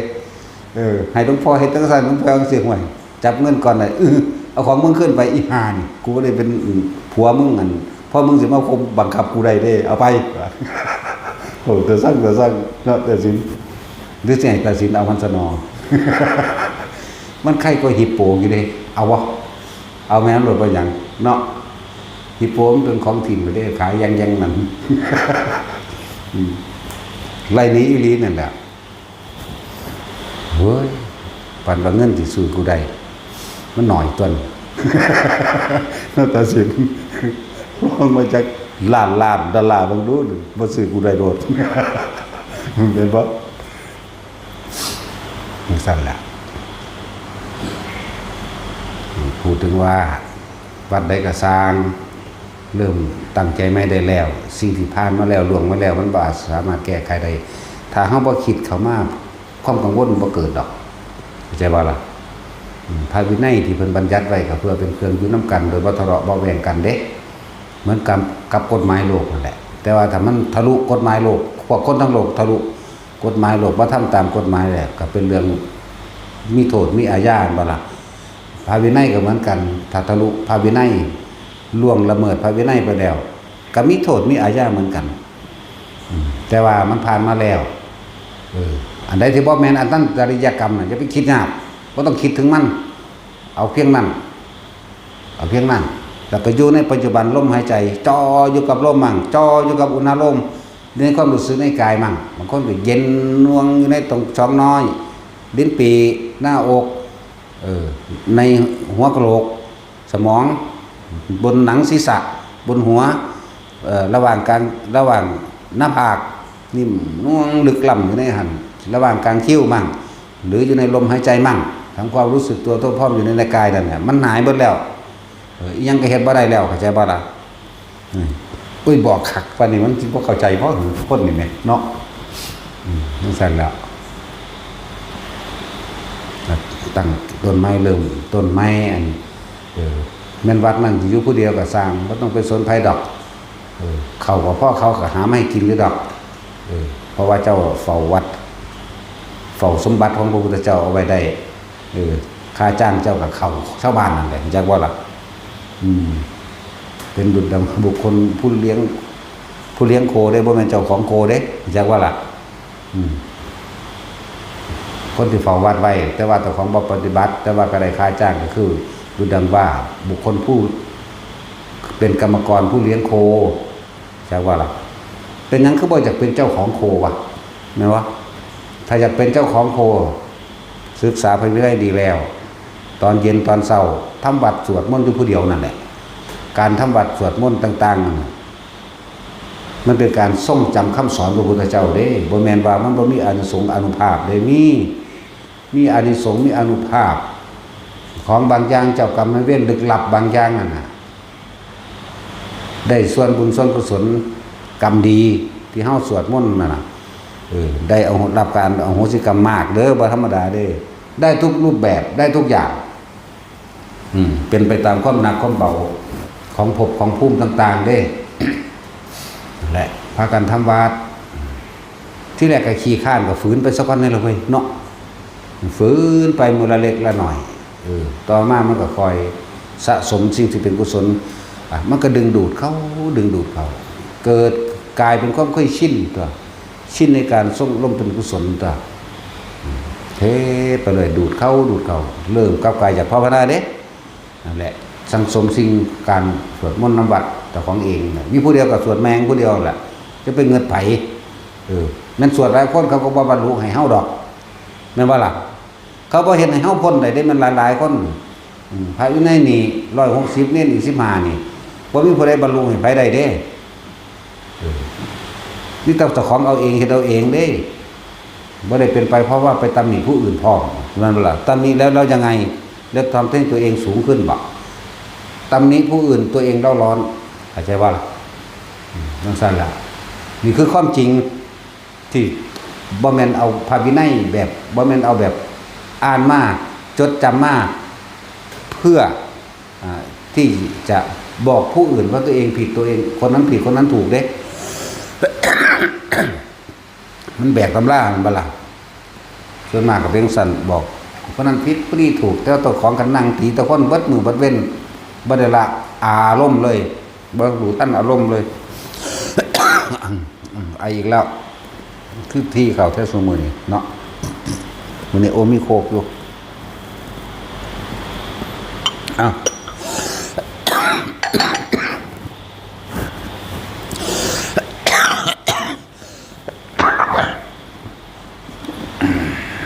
เออ ให้หลวงพ่อเฮ็ดจั่งซั้น หลวงพ่อจั่งซี้ ห้วย จับเงินก่อนเลย อื้อ เอาของมึงขึ้นไป อีห่านี่ กูบ่ได้เป็น อืม ผัวมึง อัน พ่อมึงสิมาข่มบังคับกูได้เด้ เอาไป โอ้ แต่สั่ง แต่สั่ง เนาะ แต่สิน หรือสิให้แต่สินเอามันซะหนอ มันไคกว่าฮิปโปอยู่เด้ เอาบ่ เอาแม่นโลด บ่หยัง เนาะ ฮิปโปมันเป็นของถิ่นไปเด้ ขายอย่าง อย่างนั้น อืม ไล่หนีอีหลีนั่นแหละ เฮ้ย ปานว่าเงินสิสู้กูได้ มันน้อยตัวน หน้าตาสิน ลองมาจากล้านล้านดอลลาร์เบิ่งดู บ่ซื้อกูได้โลด แม่นบ่ จั่งซั้นล่ะ พูดถึงว่า วัดใดก็ซ่าง เริ่มตั้งใจใหม่ได้แล้ว สิ่งที่ผ่านมาแล้ว ล่วงมาแล้ว มันบ่อาจสามารถแก้ไขได้ ถ้าเฮาบ่คิดเข้ามา ความกังวลบ่เกิดดอก เข้าใจบ่ล่ะ อืม พระวินัยที่เพิ่นบัญญัติไว้ก็เพื่อเป็นเครื่องอยู่นำกัน โดยบ่ทะเลาะเบาะแว้งกันเด้ เหมือนกับ กับกฎหมายโลกนั่นแหละ แต่ว่าถ้ามันทะลุกฎหมายโลก พวกคนทั้งโลกทะลุกฎหมายโลก บ่ทำตามกฎหมายแล้ว ก็เป็นเรื่องมีโทษมีอาญา แม่นบ่ล่ะ พระวินัยก็เหมือนกัน ถ้าทะลุพระวินัย ล่วงละเมิดพระวินัยไปแล้ว ก็มีโทษมีอาญาเหมือนกัน อืม แต่ว่ามันผ่านมาแล้ว เออ อันใดที่บ่แม่นอันนั้นจริยกรรมน่ะ อย่าไปคิดยาก บ่ต้องคิดถึงมัน เอาเพียงนั้น เอาเพียงนั้น แล้วก็อยู่ในปัจจุบันลมหายใจ จ่ออยู่กับลมมั่ง จ่ออยู่กับอุณหภูมิในความรู้สึกในกายมั่ง บางคนก็เย็นนวงอยู่ในตรงท้องน้อย ลิ้นปี่ หน้าอก เออ ในหัวกะโหลก สมอง บนหนังศีรษะ บนหัว เอ่อ ระหว่างกลาง ระหว่างหน้าผาก นิ่มนวลลึกล้ำอยู่ในหั่น ระหว่างกลางคิ้วมั่ง หรืออยู่ในลมหายใจมั่ง ทำความรู้สึกตัวทั่วพร้อมอยู่ในกายนั่นแหละ มันหายหมดแล้ว เออ อิหยังก็เฮ็ดบ่ได้แล้ว เข้าใจบ่ล่ะ อืม อุ้ย บอกคักปานนี้มันสิบ่เข้าใจบ่ คนนี่แหมเนาะ อืม จั่งซั้นแหล้ว ตั้งต้นไม้ เริ่มต้นไม้ อัน เออ แม่นวัดนั่นสิอยู่ผู้เดียวก็ซ่าง บ่ต้องไปสนไผดอก เออ ข้าวก็พอเขาก็หามาให้กินอยู่ดอก เออ เพราะว่าเจ้าเฝ้าวัด เฝ้าสมบัติของพระพุทธเจ้าเอาไว้ได้ เออ ค่าจ้างเจ้าก็เข้าชาวบ้านนั่นแหละ จักว่าล่ะ อืม เป็นดุจดังบุคคลผู้เลี้ยง ผู้เลี้ยงโคเด้ บ่แม่นเจ้าของโคเด้ จักว่าล่ะ อืม คนที่เฝ้าวัดไว้ แต่ว่าเจ้าของบ่ปฏิบัติ แต่ว่าก็ได้ค่าจ้างก็คือ ดุจดังว่าบุคคลผู้เป็นกรรมกรผู้เลี้ยงโค จักว่าล่ะ เป็นหยังคือบ่อยากเป็นเจ้าของโควะ แม่นบ่ ถ้าอยากเป็นเจ้าของโค ศึกษาพระวินัยดีแล้ว ตอนเย็นตอนเช้า ทำวัตรสวดมนต์อยู่ผู้เดียวนั่นแหละ การทำวัตรสวดมนต์ต่างๆนั่นน่ะ มันเป็นการทรงจำคำสอนพระพุทธเจ้าเด้ บ่แม่นว่ามันบ่มีอานิสงส์อานุภาพเด้ มี มีอานิสงส์มีอานุภาพ ของบางอย่าง เจ้ากรรมนายเวรลึกลับบางอย่างนั่นน่ะ ได้ส่วนบุญส่วนกุศล กรรมดีที่เฮาสวดมนต์นั่นน่ะ เออ ได้เอารับการอโหสิกรรมมากเด้อ บ่ธรรมดาเด้ ได้ทุกรูปแบบ ได้ทุกอย่าง อืม เป็นไปตามความหนักความเบาของภพของภูมิต่างๆเด้ นั่นแหละ พากันทำวัตร ที่แรกก็ขี้คร้านก็ฝืนไปซะก่อนนี่แหละเว้ยเนาะ ฝืนไปมื้อละเล็กละน้อย เออ ต่อมามันก็ค่อยสะสมสิ่งที่เป็นกุศล อ่ะ มันก็ดึงดูดเข้า ดึงดูดเข้า เกิดกลายเป็นความเคยชินตั๊ว ชินในการทรงลมเป็นกุศลตั๊ว อืม เทไปเลย ดูดเข้า ดูดเข้า เริ่มกลับกลายจากภาวนาเด้ นั่นแหละ สั่งสมสิ่งการสวดมนต์นำวัดเจ้าของเองน่ะ มีผู้เดียวก็สวดแม่งผู้เดียวแหละ จะไปเงิดไผ เออ แม่นสวดหลายคนเขาก็บ่บรรลุให้เฮาดอก แม่นบ่ล่ะ เขาบ่เฮ็ดให้เฮาพ้นได้เด้ มันหลายๆคน อืม พระอยู่ในนี่ร้อยหกสิบ เณรอีกสิบห้านี่ บ่มีผู้ใดบรรลุให้ไผได้เด้ เออ นี่แต่เจ้าของเอาเอง เฮ็ดเอาเองเด้ บ่ได้เป็นไปเพราะว่าไปตำหนิผู้อื่นพร้อม นั่นล่ะ ตำหนิแล้ว แล้วยังไง แล้วทำให้ตัวเองสูงขึ้นบ่ ตำหนิผู้อื่น ตัวเองเร่าร้อน เข้าใจบ่ล่ะ อืม จั่งซั้นล่ะ นี่คือความจริง ที่บ่แม่นเอาพระวินัยแบบ บ่แม่นเอาแบบอ่านมา จดจำมา เพื่อ อ่า ที่จะบอกผู้อื่นว่าตัวเองผิด ตัวเอง คนนั้นผิด คนนั้นถูกเด้ มันแบกตำรา แม่นบ่ล่ะ ส่วนมากก็เป็นจั่งซั้น บอกคนนั้นผิด คนนี้ถูก แต่ว่าเจ้าของก็นั่งตีแต่คนเบิดมื้อเบิดเว็น บ่ได้ละอารมณ์เลย บ่รู้ทันอารมณ์เลย ไออีกแล้ว คือทีเข้าแท้ซุมื้อนี้เนาะ มื้อนี้โอมีโคกอยู่ อ้าว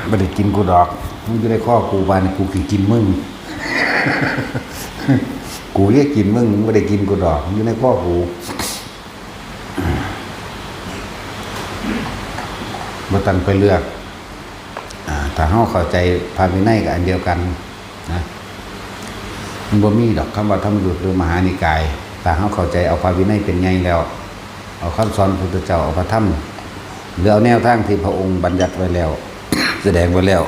บ่ได้กินกูดอก มึงอยู่ในคอกู บาดนี้กูสิกินมึง กูเรียกกินมึง มึงบ่ได้กินกูดอก มึงอยู่ในคอกู บ่ต้องไปเลือก อ่า ถ้าเฮาเข้าใจพระวินัยก็อันเดียวกันนะ มันบ่มีดอกคำว่าธรรมยุตหรือมหานิกาย ถ้าเฮาเข้าใจเอาพระวินัยเป็นใหญ่แล้ว เอาคำสอนพระพุทธเจ้า เอาพระธรรม หรือเอาแนวทางที่พระองค์บัญญัติไว้แล้ว แสดงไว้แล้ว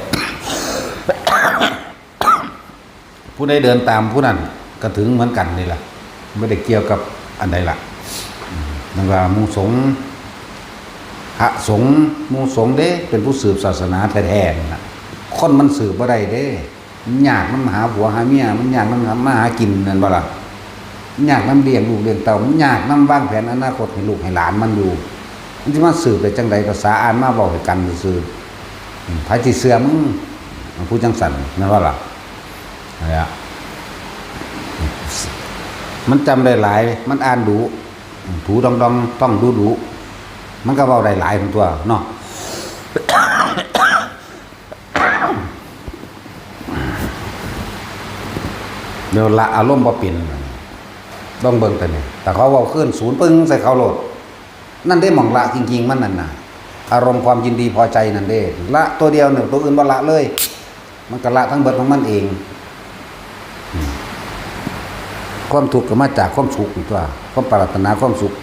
ผู้ใดเดินตามผู้นั้นก็ถึงเหมือนกันนี่ล่ะ บ่ได้เกี่ยวกับอันใดล่ะ อืม นั่นว่าหมู่สงฆ์ พระสงฆ์ หมู่สงฆ์เด้ เป็นผู้สืบศาสนาแท้ๆนั่นน่ะ คนมันสืบบ่ได้เด้ มันยากนำหาผัวหาเมีย มันยากนำมาหากิน แม่นบ่ล่ะ มันยากนำเลี้ยงลูกเลี้ยงเต้า มันยากนำวางแผนอนาคตให้ลูกให้หลานมันอยู่ มันสิมาสืบได้จั่งใด ภาษาอ่านมาเว้าให้กันซื่อๆ อืม ไผสิเชื่อมึง ผู้จั่งซั้น แม่นบ่ล่ะ นั่นแหละ มันจำได้หลาย มันอ่านดู ถูดองๆ ท่องดูๆ มันก็เว้าได้หลายตัวเนาะ เดี๋ยวละอารมณ์บ่เป็น ลองเบิ่งแต่นี่ แต่เขาเว้าขึ้นศูนย์ปึ้งใส่เขาโลด นั่นเด้หม่องละจริงๆ มันนั่นน่ะ อารมณ์ความยินดีพอใจนั่นเด้ ละตัวเดียวเนี่ย ตัวอื่นบ่ละเลย มันก็ละทั้งเบิดของมันเอง อืม ความทุกข์ก็มาจากความสุขนี่ตัว ความปรารถนาความสุข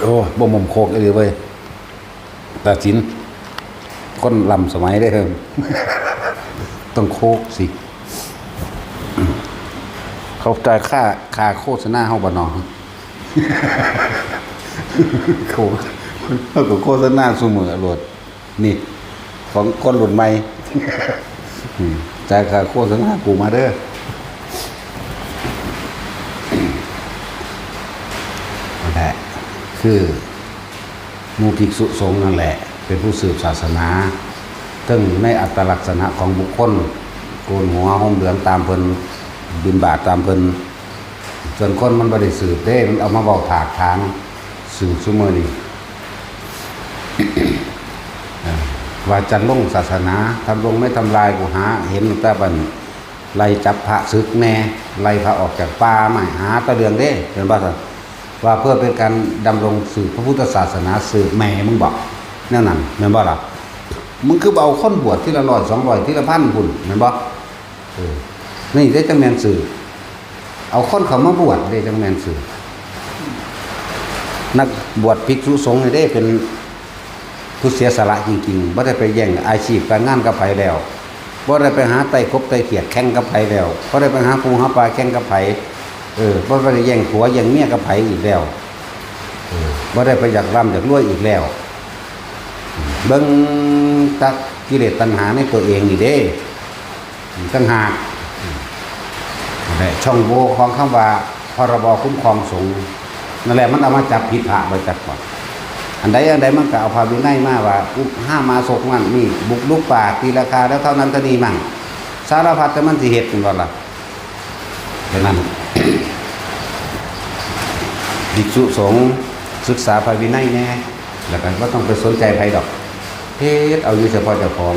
โอ้ บ่หม่มโคกอีหลีเว้ย ตัดสิน คนล้ำสมัยเด้อ ต้องโคกสิ เขาจ่ายค่า ค่าโฆษณาเฮาบ่เนาะ โคก เฮาก็โฆษณาซุมื้อโลด นี่ ของคนรุ่นใหม่ อืม จ่ายค่าโฆษณากูมาเด้อ นั่นแหละ คือหมู่ภิกษุสงฆ์นั่นแหละ เป็นผู้สืบศาสนา เทิงในอัตลักษณะของบุคคล โกนหัวห่มเหลืองตามเพิ่น บิณฑบาตตามเพิ่น ส่วนคนมันบ่ได้สืบเด้ มันเอามาเว้าถากถาง สืบซุมื้อนี้ เอ่อ ว่าจะลงศาสนา ทำลงไม่ทำลาย กูหาเห็นแต่บัดไล่จับพระสึกแน่ ไล่พระออกจากป่ามา หาแต่เรื่องเด้ เห็นบ่ซั่น ว่าเพื่อเป็นการดำรงสืบพระพุทธศาสนา สืบแม่มึงบ่ แนวนั้น แม่นบ่ล่ะ มึงคือบ่เอาคนบวชทีละร้อยสองร้อย ทีละพันพุ้น แม่นบ่ เออ นี่เด้จั่งแม่นสืบ เอาคนเข้ามาบวชเด้จั่งแม่นสืบ นักบวชภิกษุสงฆ์นี่เด้เป็นผู้เสียสละจริงๆ บ่ได้ไปแย่งอาชีพการงานกับไผแล้ว บ่ได้ไปหาไต่กบไต่เขียดแข่งกับไผแล้ว บ่ได้ไปหาปูหาปลาแข่งกับไผ เออ บ่ได้แย่งผัวแย่งเมียกับไผอีกแล้ว เออ บ่ได้ไปอยากร่ำอยากรวยอีกแล้ว เบิ่งตักกิเลสตัณหาในตัวเองนี่เด้ ต่างหาก นั่นแหละ ช่องโหว่ของคำว่า พรบคุ้มครองสงฆ์ นั่นแหละ มันเอามาจับผิดพระบ่จักก่อน อันใดอันใดมันก็เอาพระวินัยมาว่า อุกห้ามาสกนั่นนี่ บุกรุกป่าตีราคาแล้วเท่านั้นเท่านี้มั่ง สารพัดแต่มันสิเฮ็ด แม่นบ่ล่ะ ฉะนั้น ภิกษุสงฆ์ศึกษาพระวินัยแน่ แล้วก็บ่ต้องไปสนใจไผดอก เฮ็ดเอาอยู่เฉพาะเจ้าของ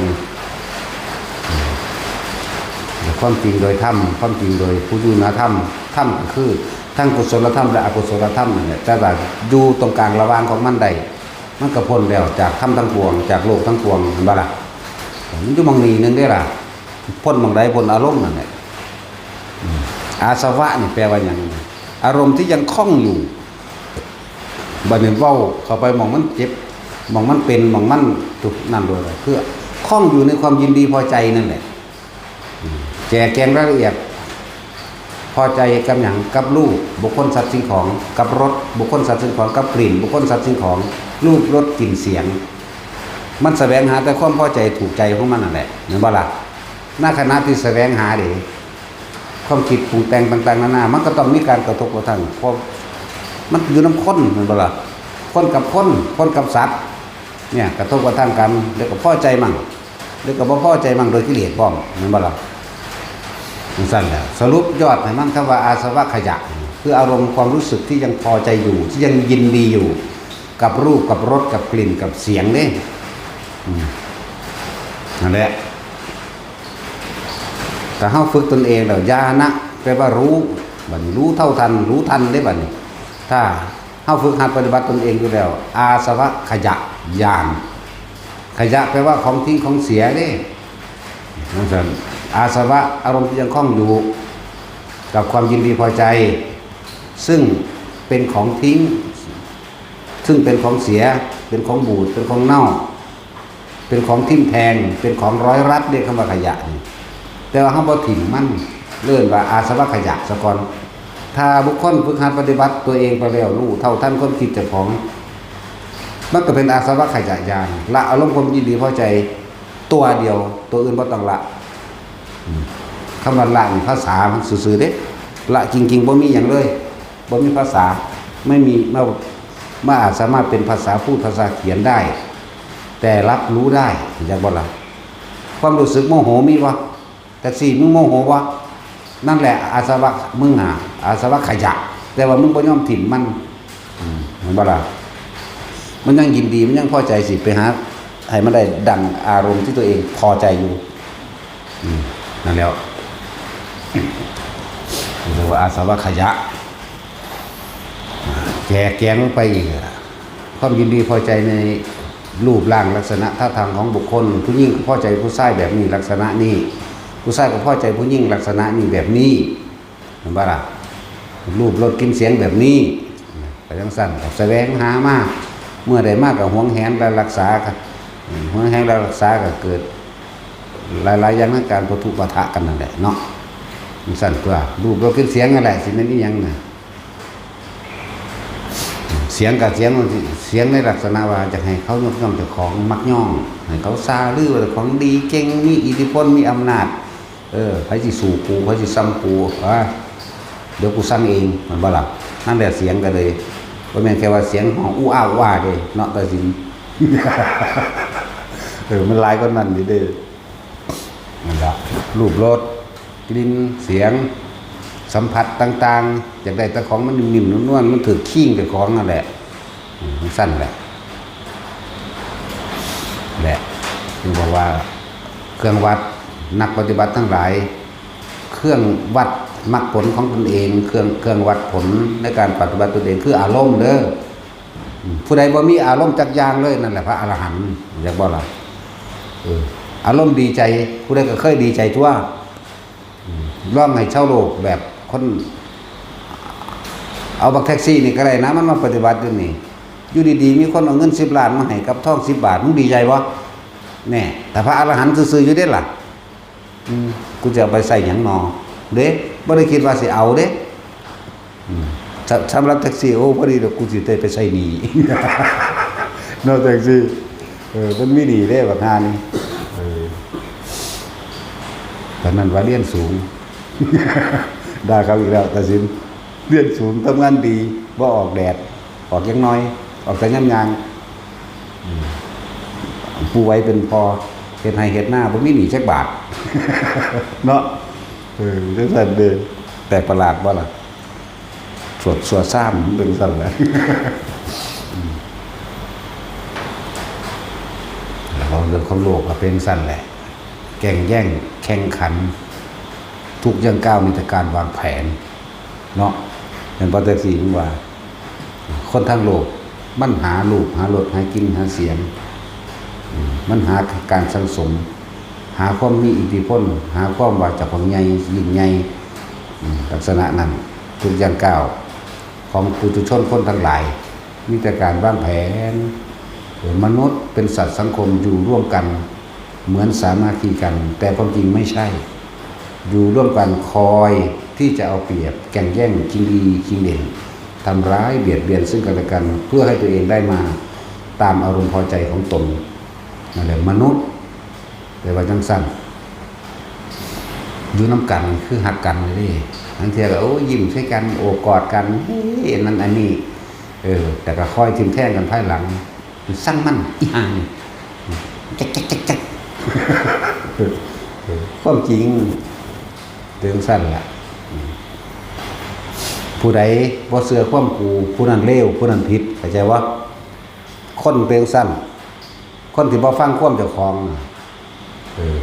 ความจริงโดยธรรม ความจริงโดยผู้อยู่เหนือธรรม ธรรมก็คือทั้งกุศลธรรมและอกุศลธรรมนั่นแหละ แต่ว่าอยู่ตรงกลางระหว่างของมันได้ มันก็พ้นแล้วจากธรรมทั้งปวง จากโลกทั้งปวง เห็นบ่ล่ะ มันอยู่หม่องนี้หนึ่งเด้ล่ะ พ้นหม่องใด พ้นอารมณ์นั่นแหละ อืม อาสวะนี่แปลว่าหยัง อารมณ์ที่ยังคล้องอยู่ บัดนี้เว้าเข้าไปหม่องมันเจ็บ หม่องมันเป็น หม่องมันทุกข์นั่นโดย คือคล้องอยู่ในความยินดีพอใจนั่นแหละ อืม แจกแจงรายละเอียด พอใจกับหยัง กับรูป บุคคลสัตว์สิ่งของ กับรส บุคคลสัตว์สิ่งของ กับกลิ่น บุคคลสัตว์สิ่งของ รูป รส กลิ่น เสียง มันแสวงหาแต่ความพอใจถูกใจของมันนั่นแหละ แม่นบ่ล่ะ ในขณะที่แสวงหาเด้ ความคิดปรุงแต่งต่างๆนานา มันก็ต้องมีการกระทบกระทั่ง เพราะมันอยู่นำคน แม่นบ่ล่ะ คนกับคน คนกับสัตว์ เนี่ย กระทบกระทั่งกัน แล้วก็พอใจมั่ง แล้วก็บ่พอใจมั่ง โดยกิเลสพร้อม แม่นบ่ล่ะ จั่งซั้นแหละ สรุปยอดให้มันคำว่าอาสวะขยะ คืออารมณ์ความรู้สึกที่ยังพอใจอยู่ ที่ยังยินดีอยู่ กับรูป กับรส กับกลิ่น กับเสียงเด้ อืม นั่นแหละ ถ้าเฮาฝึกตนเองแล้ว ญาณะ แปลว่ารู้ บัดนี้รู้เท่าทัน รู้ทันเด้บัดนี้ ถ้าเฮาฝึกหัดปฏิบัติตนเองอยู่แล้ว อาสวะขยะญาณ ขยะแปลว่าของทิ้งของเสียเด้ นั่นซั่น อาสวะ อารมณ์ที่ยังคล้องอยู่ กับความยินดีพอใจ ซึ่งเป็นของทิ้ง ซึ่งเป็นของเสีย เป็นของบูด เป็นของเน่า เป็นของทิ่มแทง เป็นของร้อยรัด เรียกคำว่าขยะนี่ แต่ว่าเฮาบ่ถิ่มมัน เอิ้นว่าอาสวะขยะซะก่อน ถ้าบุคคลฝึกหัดปฏิบัติตัวเองไปแล้ว รู้เท่าทันความคิดเจ้าของ มันก็เป็นอาสวะขยะญาณ ละอารมณ์ความยินดีพอใจตัวเดียว ตัวอื่นบ่ต้องละ อืม คำว่าละนี่ภาษามันซื่อๆเด้ ละจริงๆบ่มีหยังเลย บ่มีภาษา ไม่มี ไม่ ไม่อาจสามารถเป็นภาษาพูดภาษาเขียนได้ แต่รับรู้ได้ อยากบ่ละ ความรู้สึกโมโหมีบ่ แท็กซี่ มึงโมโหบ่ นั่นแหละอาสวะมึงหา อาสวะขยะ แต่ว่ามึงบ่ยอมถิ่มมัน อืม เห็นบ่ล่ะ มันยังยินดี มันยังพอใจสิ ไปหาให้มันได้ดังอารมณ์ที่ตัวเองพอใจอยู่ อืม นั่นแหล้ว เรียกว่าอาสวะขยะ แจกแจงลงไปอีกอะ ความยินดีพอใจในรูปร่างลักษณะท่าทางของบุคคล ผู้หญิงก็พอใจผู้ชายแบบนี้ลักษณะนี้ ผู้ชายก็พอใจผู้หญิงลักษณะนี้แบบนี้ เห็นบ่ล่ะ รูปรสกลิ่นเสียงแบบนี้ ไปจังซั่น ก็แสวงหามา เมื่อได้มาก็หวงแหนและรักษา หวงแหนและรักษาก็เกิด หลายๆอย่างในการปะทุปะทะกันนั่นแหละเนาะ จังซั่นตัว รูปรสกลิ่นเสียงนั่นแหละ สิแม่นอีหยังน่ะ เสียงกับเสียงมันสิ เสียงในลักษณะว่าจะให้เขายกย่องเจ้าของ มักย่อง ให้เขาซาลือว่าเจ้าของดีเก่ง มีอิทธิพล มีอำนาจ เออ ไผสิสู้กู ไผสิซ้ำกู อ่า เดี๋ยวกูสั่งเอง แม่นบ่ล่ะ นั่นแหละเสียงก็เลย บ่แม่นแค่ว่าเสียงฮ้องอู้อ้าอู้อ้าเด้เนาะ ตาสิน เออ มันหลายกว่านั้นอยู่เด้ นั่นล่ะ รูปรส กลิ่น เสียง สัมผัสต่างๆ อยากได้แต่ของมันนิ่มๆ นวลๆ มันถืกคิงเจ้าของนั่นแหละ อืม มันซั่นแหละ แหละ จึงบอกว่า เครื่องวัด นักปฏิบัติทั้งหลาย เครื่องวัดมรรคผลของตนเอง เครื่อง เครื่องวัดผลในการปฏิบัติตนเอง คืออารมณ์เด้อ อืม ผู้ใดบ่มีอารมณ์จักอย่างเลย นั่นแหละพระอรหันต์ อยากบ่ล่ะ เออ อารมณ์ดีใจ ผู้ใดก็เคยดีใจทั่ว อืม ลองให้ชาวโลกแบบคน เอาบักแท็กซี่นี่ก็ได้นะ มันมาปฏิบัติอยู่นี่ อยู่ดีๆ มีคนเอาเงินสิบล้านมาให้กับทองสิบบาท มึงดีใจบ่ แน่ แต่พระอรหันต์ซื่อๆ อยู่เด้ล่ะ อืม กูจะเอาไปใส่หยังหนอ เด้ บ่ได้คิดว่าสิเอาเด้ อืม ส- สำหรับแท็กซี่ โอ้ พอดีเดี๋ยวกูสิได้ไปใส่หนี้ เนาะ แท็กซี่ เออ มันมีหนี้เด้ บักห่านี่ เออ ตอนนั้นว่าเรียนสูง ด่าเขาอีกแล้ว ตาสิน เรียนสูง ทำงานดี บ่ออกแดด ออกจักหน่อย ออกแต่ยามย่าง อืม ผู้ไว้เป็นพ่อ เฮ็ดไร่เฮ็ดนา บ่มีหนี้จักบาท เนาะ เออ จังซั่นเด้ แปลกประหลาดบ่ล่ะ สวด สวดซ้ำมันเป็นซั่นแหละ อืม แล้วเรื่องของโลกก็เป็นซั่นแหละ แก่งแย่ง แข่งขัน ทุกย่างก้าวมีแต่การวางแผน เนาะ แม่นบ่ แท็กซี่ มันว่า คนทั้งโลก มันหารูป หารส หากิน หาเสียง อืม มันหาการสั่งสม หาความมีอิทธิพล หาความว่าเจ้าของใหญ่ ยิ่งใหญ่ อืม ลักษณะนั้น ทุกย่างก้าวของปุถุชนคนทั้งหลาย มีแต่การวางแผน เออ มนุษย์เป็นสัตว์สังคม อยู่ร่วมกัน เหมือนสามัคคีกัน แต่ความจริงไม่ใช่ อยู่ร่วมกันคอยที่จะเอาเปรียบ แก่งแย่ง ชิงดี ชิงเด่น ทำร้าย เบียดเบียนซึ่งกันและกัน เพื่อให้ตัวเองได้มาตามอารมณ์พอใจของตน นั่นแหละมนุษย์ แต่ว่าจังซั่น อยู่นำกันคือฮักกันเลยเด้ บางเทื่อก็ โอ้ ยิ้มใส่กัน โอบกอดกัน เฮ้ย อันนั้นอันนี้ เออ แต่ก็คอยทิ่มแทงกันภายหลัง มันสั่งมัน อีห่านี่ จักจักจักจัก เออ ความจริงเป็นจังซั่นล่ะ อืม ผู้ใดบ่เชื่อความกู ผู้นั้นเลว ผู้นั้นผิด เข้าใจบ่ คนเป็นจังซั่น คนที่บ่ฟังความเจ้าของน่ะ เออ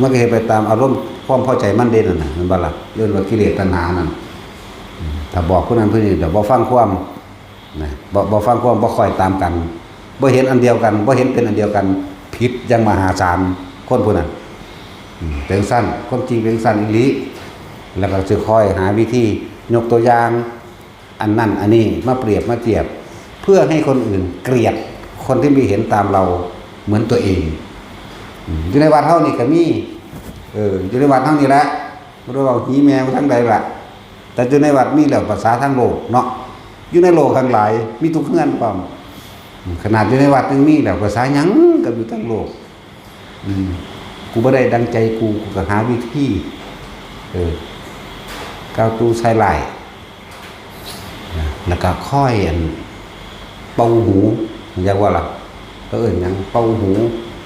มันก็เฮ็ดไปตามอารมณ์ความพอใจมันเด้นั่นน่ะ แม่นบ่ล่ะ เอิ้นว่ากิเลสตัณหานั่น อืม ถ้าบอกผู้นั้นผู้นี้ เดี๋ยวบ่ฟังความ นะ บ่ บ่ฟังความ บ่คอยตามกัน บ่เห็นอันเดียวกัน บ่เห็นเป็นอันเดียวกัน ผิดอย่างมหาศาล คนผู้นั้น อืม เป็นซั่น ความจริงเป็นซั่นอีหลี แล้วก็สิคอยหาวิธียกตัวอย่าง อันนั้นอันนี้มาเปรียบมาเทียบ เพื่อให้คนอื่นเกลียดคนที่ไม่เห็นตามเราเหมือนตัวเอง อืม อยู่ในวัดเฮานี่ก็มี เออ อยู่ในวัดเฮานี่แหละ บ่ได้เว้าหีแม่งทางใดล่ะ แต่อยู่ในวัดมีแล้วภาษาทางโลกเนาะ อยู่ในโลกทั้งหลาย มีทุกเฮือนพร้อม อืม ขนาดอยู่ในวัดยังมีแล้ว ภาษาหยังก็อยู่ทั้งโลก อืม กูบ่ได้ดังใจกู กูก็หาวิธี เออ กล่าวตู่ใส่ร้าย นะ แล้วก็คอยอัน เป่าหู อยากว่าล่ะ เขาเอิ้นหยัง เป่าหู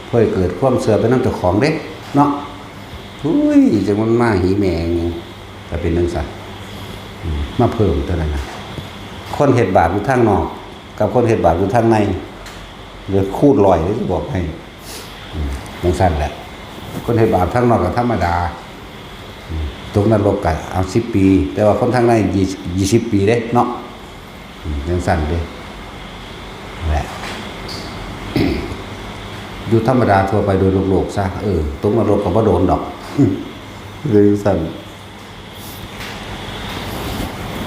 เพื่อให้เกิดความเชื่อเป็นนำเจ้าของเด้ เนาะ อุ้ย จังมันมาหีแม่งหยัง ก็เป็นจังซั่น อืม มาเพิ่มเท่านั้นนะ คนเฮ็ดบาปอยู่ทางนอก กับคนเฮ็ดบาปอยู่ทางใน เดี๋ยวคูณร้อยเลยสิบอกให้ อืม จังซั่นแหละ คนเฮ็ดบาปทางนอกก็ธรรมดา อืม ตกนรกก็เอาสิบปี แต่ว่าคนทางในยี่ ยี่สิบปีเด้เนาะ อืม จังซั่นเด้ แหละ อยู่ธรรมดาทั่วไปโดยโลกๆซะ เออ ตกนรกก็บ่โดนดอก เลยจังซั่น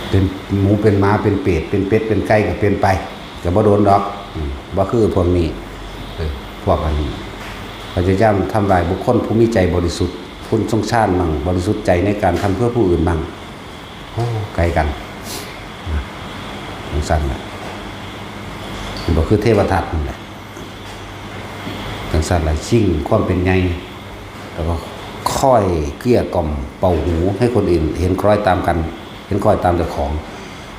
เป็นหมูเป็นหมาเป็นเปรตเป็นเป็ดเป็นไก่ก็เป็นไป ก็บ่โดนดอก อืม บ่คือพวกนี้ เออ พวกอันนี้ พยายามทำลายบุคคลผู้มีใจบริสุทธิ์ คุณสงสารมั่ง บริสุทธิ์ใจในการทำเพื่อผู้อื่นมั่ง โอ้ ไกลกัน นะ จังซั่นน่ะ มันบ่คือเทวทัตนั่นแหละ จังซั่นล่ะ ชิงความเป็นใหญ่ แล้วก็คอยเกลี้ยกล่อมเป่าหูให้คนอื่นเห็นคล้อยตามกัน เห็นคล้อยตามเจ้าของ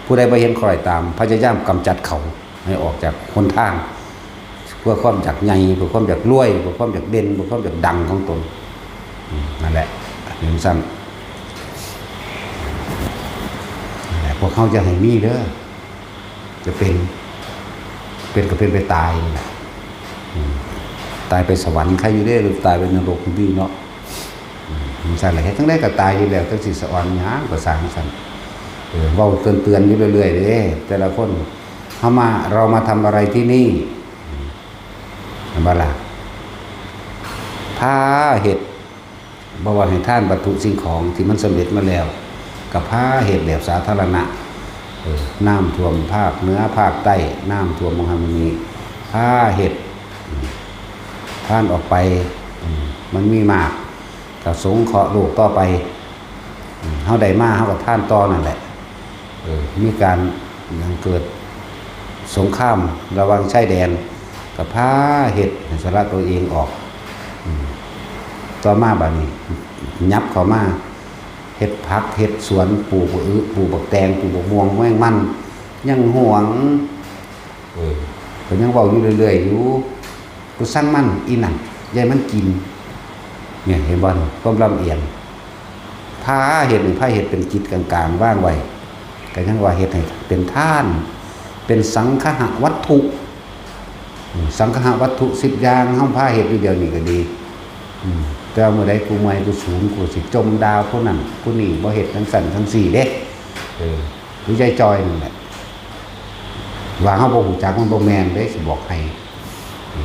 ผู้ใดบ่เห็นคล้อยตาม พยายามกำจัดเขาให้ออกจากหนทาง เพื่อความอยากใหญ่ เพื่อความอยากรวย เพื่อความอยากเด่น เพื่อความอยากดังของตน อืม นั่นแหละ จังซั่น นั่นแหละ พวกเฮาอย่าให้มีเด้อ จะเป็น เป็นก็เป็นไปตายนี่แหละ อืม ตายไปสวรรค์ใครอยู่เด้ หรือตายไปนรกดีเนาะ อืม จังซั่นแหละ เฮ็ดจั่งใดก็ตายอยู่แล้ว จั่งสิสะออนหยังก็ซ่างซั่น เออ เว้าเตือนๆอยู่เรื่อยๆเด้ แต่ละคน เฮามา เรามาทำอะไรที่นี่ อืม แม่นบ่ล่ะ พาเฮ็ด บ่ว่าให้ทานวัตถุสิ่งของที่มันสำเร็จมาแล้ว ก็พาเฮ็ดแบบสาธารณะ เออ น้ำท่วมภาคเหนือภาคใต้ น้ำท่วมหม่องหั้นหม่องนี้ พาเฮ็ด อืม ทานออกไป อืม มันมีมาก ก็สงเคราะห์โลกต่อไป อืม เฮาได้มา เฮาก็ทานต่อนั่นแหละ เออ มีการหยังเกิดสงครามระหว่างชายแดน ก็พาเฮ็ดให้สละตัวเองออก อืม ต่อมาบัดนี้ ยับเข้ามา เฮ็ดผัก เฮ็ดสวน ปลูกบักอึ ปลูกบักแตง ปลูกบักม่วง แมงมัน ยังหวง เออ ก็ยังเว้าอยู่เรื่อยๆอยู่ กูสั่งมัน อีนั่น อย่าให้มันกิน เนี่ย เห็นบ่ ความลำเอียง พาเฮ็ดนี่ พาเฮ็ดเป็นจิตกลางๆ วางไว้ ก็ยังว่าเฮ็ดให้เป็นทาน เป็นสังคหวัตถุ อืม สังคหวัตถุสิบอย่าง เฮาพาเฮ็ดอยู่เดี๋ยวนี้ก็ดี อืม แต่ว่ามื้อใดกูเมื่อย กูสูน กูสิจ่มด่าผู้นั้นผู้นี้ บ่เฮ็ดจั่งซั้นจั่งซี้เด้ เออ หรือยายจอยนั่นแหละ ว่าเฮาบ่ฮู้จักมันบ่แม่นเด้ สิบอกให้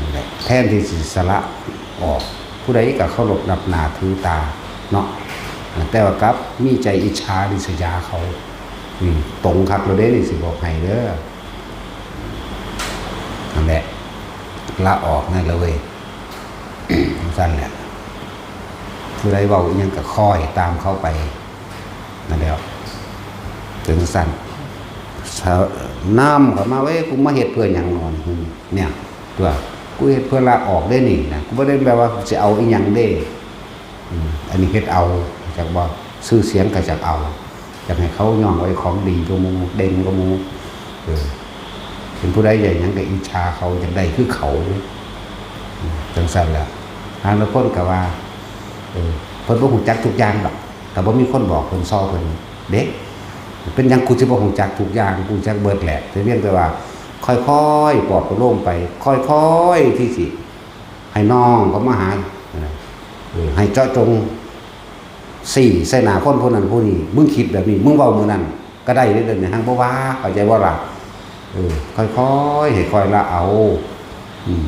นั่นแหละ แทนที่สิสละออก ผู้ใดก็เคารพนับหน้าถือตาเนาะ แต่ว่ากลับมีใจอิจฉาริษยาเขา นี่ตรงคักแล้วเด้ นี่สิบอกให้เด้อ นั่นแหละ ละออกนั่นแหละเว้ย จั่งซั้นแหละ ผู้ใดเว้าอิหยังก็คอยตามเขาไป นั่นแหละ จั่งซั้น สะ- น้ำเข้ามา เว้ย กูมาเฮ็ดเพื่อหยังหนอ เนี่ย ตัว กูเฮ็ดเพื่อละออกเด้นี่นะ กูบ่ได้แบบว่าสิเอาอิหยังเด้ อืม อันนี้เฮ็ดเอา จักบ่ ชื่อเสียงก็จักเอา อยากให้เขาย่องไว้ของดีกว่าหมู่ เด่นกว่าหมู่ เออ เป็นผู้ใดใหญ่หยังก็อิจฉาเขา อยากได้คือเขา อืม จั่งซั้นแหละ หางละคนก็ว่า เออ เพิ่นบ่ฮู้จักทุกอย่างดอก แต่บ่มีคนบอกเพิ่น ซอเพิ่นเด้ เป็นหยังกูสิบ่ฮู้จักทุกอย่าง กูจักเบิดแหละ แต่เพียงแต่ว่า ค่อยๆ ปลอบประโลมไป ค่อยๆ ที่สิ ให้น้องเขามาหา เออ เออ ให้เจาะจง สี่ ใส่หน้าคนผู้นั้นผู้นี้ มึงคิดแบบนี้ มึงเว้ามื้อนั้นก็ได้เด้อ เดี๋ยวนี้หั้งบ่ว่า เข้าใจบ่ล่ะ เออ ค่อยๆ ให้ค่อยละเอา อืม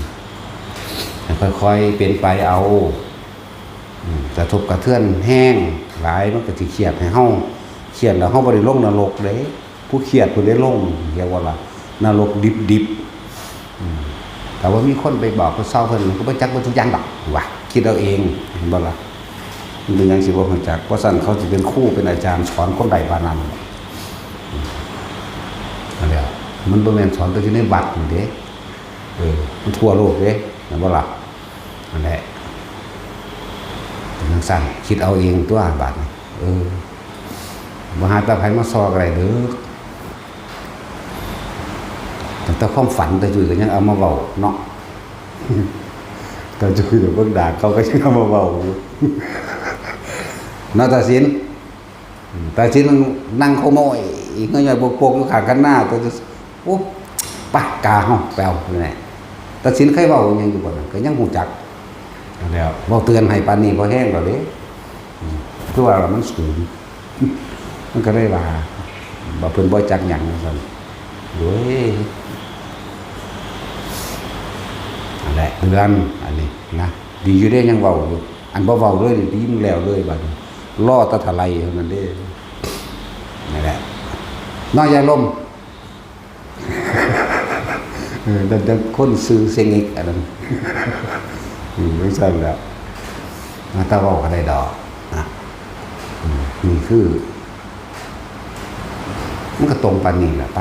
ให้ค่อยๆ เป็นไปเอา อืม กระทบกระเทือนแฮงหลาย มันก็สิเครียดให้เฮา เครียดแล้วเฮาบ่ได้ลงนรกเด้ ผู้เครียดผู้ได้ลง เรียกว่าล่ะ นรกดิบๆ อืม แต่ว่ามีคนไปบอกผู้เฒ่าเพิ่นก็บ่จักเบิดทุกอย่างดอก ว่า คิดเอาเอง เห็นบ่ล่ะ มันเป็นหยังสิบ่รู้จัก เพราะฉะนั้นเขาสิเป็นครูเป็นอาจารย์สอนคนใดปานนั้น อืม นั่นแหละ มันบ่แม่นสอนแต่อยู่ในวัดนี่เด้ เออ มันทั่วโลกเด้ เห็นบ่ล่ะ นั่นแหละ เป็นจังซั่น คิดเอาเองตัวบาดนี้ เออ บ่หาแต่ไผมาซอกอะไรเด้อ ตั้งแต่ความฝันตาจุ้ยก็ยังเอามาเว้าเนาะ ตาจุ้ยเดี๋ยวเบิ่งดากเขาก็ยังเอามาเว้าอยู่ เนาะตาสิน อืม ตาสินนั่งขโมย อีกเงยๆ โปกๆ อยู่ข้างคันนา ตาจุ้ย โอ้ ไป กาเฮาไปเอา นี่แหละ ตาสินเคยเว้าหยังอยู่บ่นั่น ก็ยังฮู้จัก แล้วเว้าเตือนให้ปานนี้พอแฮงแล้วเด้ อืม คือว่ามันสูง มันก็เลยว่า บ่ เพิ่นบ่จักหยังว่าซั่น โอ้ย นั่นแหละ เตือน อันนี้นะ ดีอยู่เด้ยังเว้าอยู่ อันบ่เว้าเลยนี่ ดีมันแล้วเลยบัดนี้ รอแต่ทลายเท่านั้นเด้ นั่นแหละ เนาะ ยายลม เออ แต่ แต่คนซื่อเสียงเอกอันนั้น อืม จังซั่นแหละ มาแต่เว้าก็ได้ดอกนะ อืม นี่คือ มันก็ตรงปานนี้แหละไป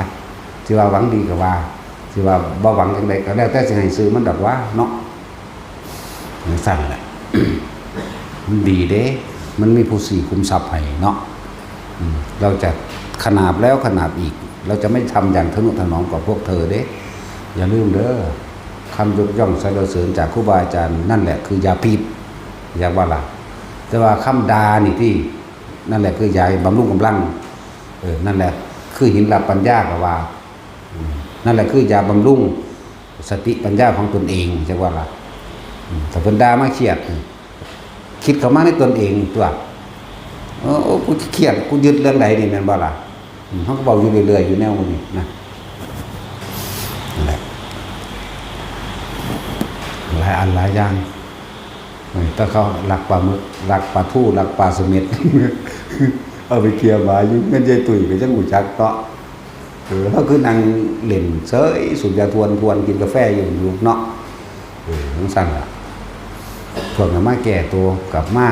สิว่าหวังดีก็ว่า สิว่าบ่หวังจังใดก็แล้วแต่สิให้ซื่อมันดอกว่าเนาะ จังซั่นแหละ มันดีเด้ มันมีผู้สี่คุมทรัพย์ให้เนาะ อืม เราจะขนาบแล้วขนาบอีก เราจะไม่ทำอย่างทะนุถนอมกับพวกเธอเด้ อย่าลืมเด้อ คำยกย่องสรรเสริญจากครูบาอาจารย์ นั่นแหละคือยาพิษ อยากว่าล่ะ แต่ว่าคำด่านี่ที่ นั่นแหละคือยาบำรุงกำลัง เออ นั่นแหละคือหินหลับปัญญาก็ว่า อืม นั่นแหละคือยาบำรุงสติปัญญาของตนเอง จักว่าล่ะ อืม ถ้าเพิ่นด่ามาเครียด อืม คิดเข้ามาในตนเองตัว เออ โอ้ กูเครียด กูยึดเรื่องใดนี่ แม่นบ่ล่ะ อืม เฮาก็เว้าอยู่เรื่อยๆ อยู่แนวนี้นะ นั่นแหละ หลายอันหลายอย่าง เออ ถ้าเขาลักปลาหมึก ลักปลาทู ลักปลาเสม็ด เอาไปเขี่ยหมาอยู่เงินยายตุ้ยก็ยังรู้จักเนาะ เออ เราคือนั่งเล่นเซยสูบยาทวนทวนกินกาแฟอยู่อยู่เนาะ เออ จังซั่นล่ะ พวกนั้นมาแก้ตัวกลับมา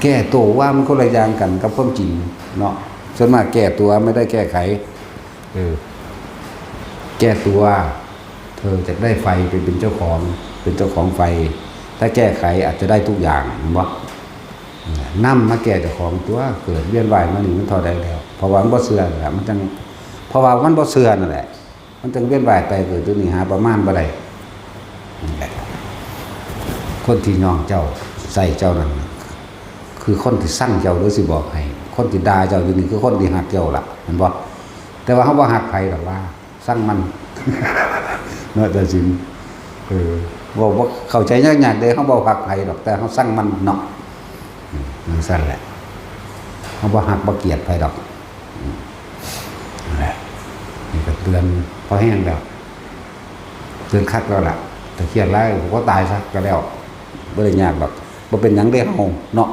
แก้ตัวว่ามันคนละอย่างกันกับความจริงเนาะ ส่วนมากแก้ตัวไม่ได้แก้ไข เออ แก้ตัว เธอจะได้ไฟไปเป็นเจ้าของ เป็นเจ้าของไฟ ถ้าแก้ไขอาจจะได้ทุกอย่าง เห็นบ่ นำมาแก้เจ้าของตัว เกิดเวียนว่ายมานี่มันเท่าใดแล้ว เพราะว่ามันบ่เชื่อนั่นแหละ มันจัง เพราะว่ามันบ่เชื่อนั่นแหละ มันจังเวียนว่ายตายเกิดอยู่นี่หาประมาณบ่ได้ นั่นแหละ คนที่ย่องเจ้า ใส่เจ้านั่นน่ะ คือคนที่ซังเจ้า หรือสิบอกให้ คนที่ด่าเจ้าอยู่นี่คือคนที่ฮักเจ้าล่ะ เห็นบ่ แต่ว่าเฮาบ่ฮักไผดอกว่า ซังมัน เนาะ ตาสิน เออ เว้าบ่เข้าใจยากๆ เด้ เฮาบ่ฮักไผดอก แต่เฮาซังมันเนาะ อืม จังซั่นแหละ เฮาบ่ฮักบ่เกลียดไผดอก อืม นั่นแหละ นี่ก็เตือนพอแฮงแล้ว เตือนคักแล้วล่ะ ถ้าเครียดหลายก็ตายซะก็แล้ว บ่ได้ยากดอก บ่เป็นหยังเด้เฮาเนาะ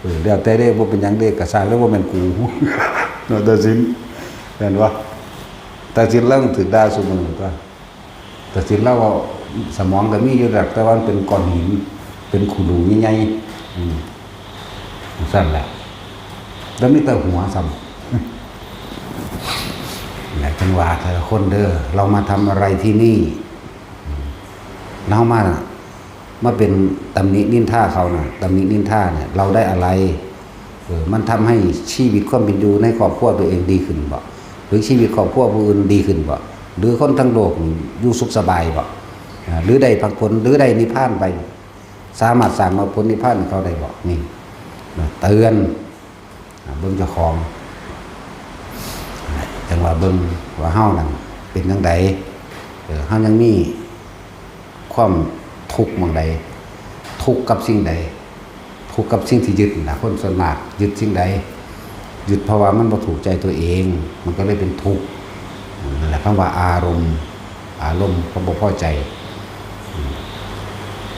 เออ แล้วแต่เด้ บ่เป็นหยังเด้ กะซ่างเด้ บ่แม่นกู เนาะ ตาสิน แม่นบ่ ตาสินลาวถืกด่าซุมื้อตั๊ว ตาสินลาวเว้า สมองก็มีอยู่ดอก แต่ว่ามันเป็นก้อนหิน เป็นขูดูใหญ่ๆ อืม ซั่นแหละ แล้วมีแต่หัวซ้ำ แหละ จังว่าแต่ละคนเด้อ เรามาทำอะไรที่นี่ อืม เรามา มาเป็นตำหนินินทาเขาน่ะ ตำหนินินทาเนี่ย เราได้อะไร เออ มันทำให้ชีวิตความเป็นอยู่ในครอบครัวตัวเองดีขึ้นบ่ หรือชีวิตครอบครัวผู้อื่นดีขึ้นบ่ หรือคนทั้งโลกนี่อยู่สุขสบายบ่ อ่า หรือได้มรรคผล หรือได้นิพพานไป สามารถสร้างมรรคผลนิพพานให้เขาได้บ่ นี่ นะ เตือน อ่า เบิ่งเจ้าของ จังว่าเบิ่งว่าเฮานั่นเป็นจั่งใด เออ เฮายังมีความทุกข์หม่องใด ท ทุกข์กับสิ่งใด ทุกข์กับสิ่งที่ยึดนั่นล่ะ คนส่วนมากยึดสิ่งใด ยึดเพราะว่ามันบ่ถูกใจตัวเอง มันก็เลยเป็นทุกข์ นั่นแหละคำว่าอารมณ์ อารมณ์ความบ่พอใจ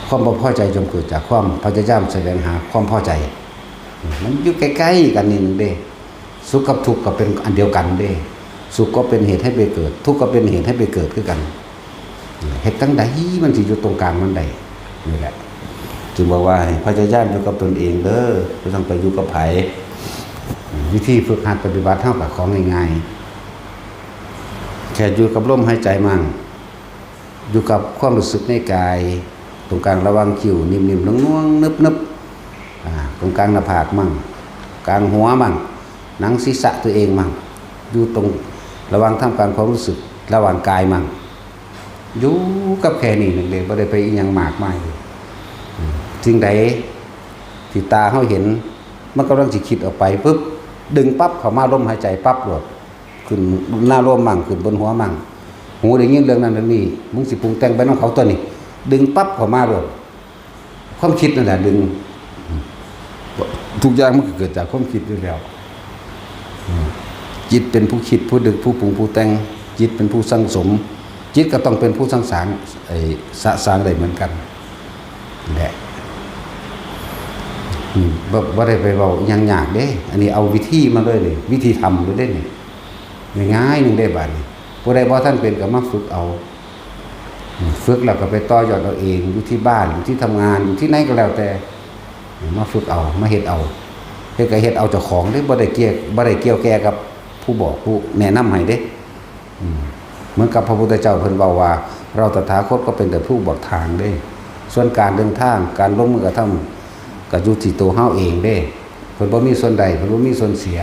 ความบ่พอใจย่อมเกิดจากความพยายามแสวงหาความพอใจ มันอยู่ใกล้ๆกันนี่หนึ่งเด้ สุขกับทุกข์ก็เป็นอันเดียวกันเด้ สุขก็เป็นเหตุให้ไปเกิด ทุกข์ก็เป็นเหตุให้ไปเกิดคือกัน เฮ็ดจั่งใดมันสิอยู่ตรงกลางมันได้ นี่แหละ จึงบอกว่าให้พยายามอยู่กับตนเองเด้อ บ่ต้องไปอยู่กับไผ วิธีฝึกหัดปฏิบัติเฮาก็ของง่ายๆ แค่อยู่กับลมหายใจมั่ง อยู่กับความรู้สึกในกาย ตรงกลางระหว่างคิ้ว นิ่มๆ นวลๆ นึบๆ อ่า ตรงกลางหน้าผากมั่ง กลางหัวมั่ง หนังศีรษะตัวเองมั่ง อยู่ตรงระหว่างท่ามกลางความรู้สึกระหว่างกายมั่ง อยู่กับแค่นี้นึงเด้ บ่ได้ไปอีหยังมากมายเลย อืม สิ่งใดที่ตาเฮาเห็น มันกำลังสิคิดออกไปปุ๊บ ดึงปั๊บเข้ามาลมหายใจปั๊บโลด ขึ้นหน้าลมมั่ง ขึ้นบนหัวมั่ง หูได้ยินเรื่องนั้นเรื่องนี้ มึงสิปรุงแต่งไปนำเขาตัวนี้ ดึงปั๊บเข้ามาโลด ความคิดนั่นแหละดึง ทุกอย่างมันก็เกิดจากความคิดอยู่แล้ว อืม จิตเป็นผู้คิด ผู้ดึก ผู้ปรุง ผู้แต่ง จิตเป็นผู้สั่งสม จิตก็ต้องเป็นผู้สั่งสาง ไอ้ สะสางได้เหมือนกัน แหละ อืม บ่ บ่ได้ไปเว้าอิหยังยากเด้ อันนี้เอาวิธีมาเลยนี่ วิธีทำเลยเด้นี่ ง่ายๆ หนึ่งเด้บาดนี้ ผู้ใดบ่ทันเป็นก็มาฝึกเอา อืม ฝึกแล้วก็ไปต่อยอดเอาเอง อยู่ที่บ้าน อยู่ที่ทำงาน อยู่ที่ไหนก็แล้วแต่ มาฝึกเอา มาเฮ็ดเอา เฮ็ดก็เฮ็ดเอาเจ้าของเด้ บ่ได้เกี่ยว บ่ได้เกี่ยวแก่กับผู้บอกผู้แนะนำให้เด้ อืม เหมือนกับพระพุทธเจ้าเพิ่นเว้าว่า เราตถาคตก็เป็นแต่ผู้บอกทางเด้ ส่วนการเดินทาง การลงมือกระทำ ก็อยู่ที่ตัวเฮาเองเด้ เพิ่นบ่มีส่วนได้ เพิ่นบ่มีส่วนเสีย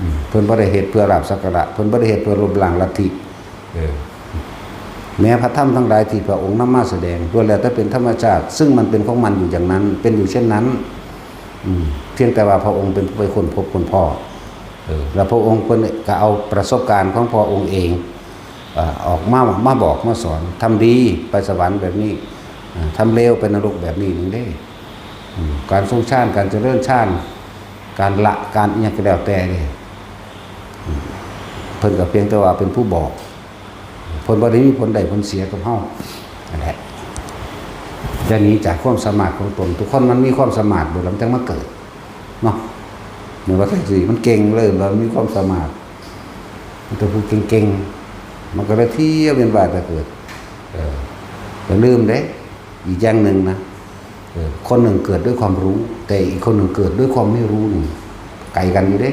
อืม เพิ่นบ่ได้เฮ็ดเพื่อลาภสักการะ เพิ่นบ่ได้เฮ็ดเพื่อลบล้างลัทธิ เออ แม้พระธรรมทั้งหลายที่พระองค์นำมาแสดง ล้วนแล้วแต่เป็นธรรมชาติ ซึ่งมันเป็นของมันอยู่อย่างนั้น เป็นอยู่เช่นนั้น อืม เพียงแต่ว่าพระองค์เป็นผู้ไปค้นพบค้นพบ เออ แล้วพระองค์เพิ่นก็เอาประสบการณ์ของพระองค์เอง เอ่อ ออกมา มาบอกมาสอน ทำดีไปสวรรค์แบบนี้ เอ่อ ทำเลวไปนรกแบบนี้หนึ่งเด้ อืม การทรงฌาน การเจริญฌาน การละ การอิหยังก็แล้วแต่นี่ อืม เพิ่นก็เพียงแต่ว่าเป็นผู้บอก เพิ่นบ่ได้มีผลได้ผลเสียกับเฮา นั่นแหละ อย่าหนีจากความสามารถของตน ทุกคนมันมีความสามารถเบิดแล้วมันจั่งมาเกิด เนาะ แม่นบ่ จั่งซี้ มันเก่งเลย มันมีความสามารถ มันแต่ผู้เก่งๆ มันก็เลยเที่ยวเวียนว่ายตายเกิด เออ อย่าลืมเด้ อีกอย่างหนึ่งนะ เออ คนหนึ่งเกิดด้วยความรู้ แต่อีกคนหนึ่งเกิดด้วยความไม่รู้นี่ ไกลกันอยู่เด้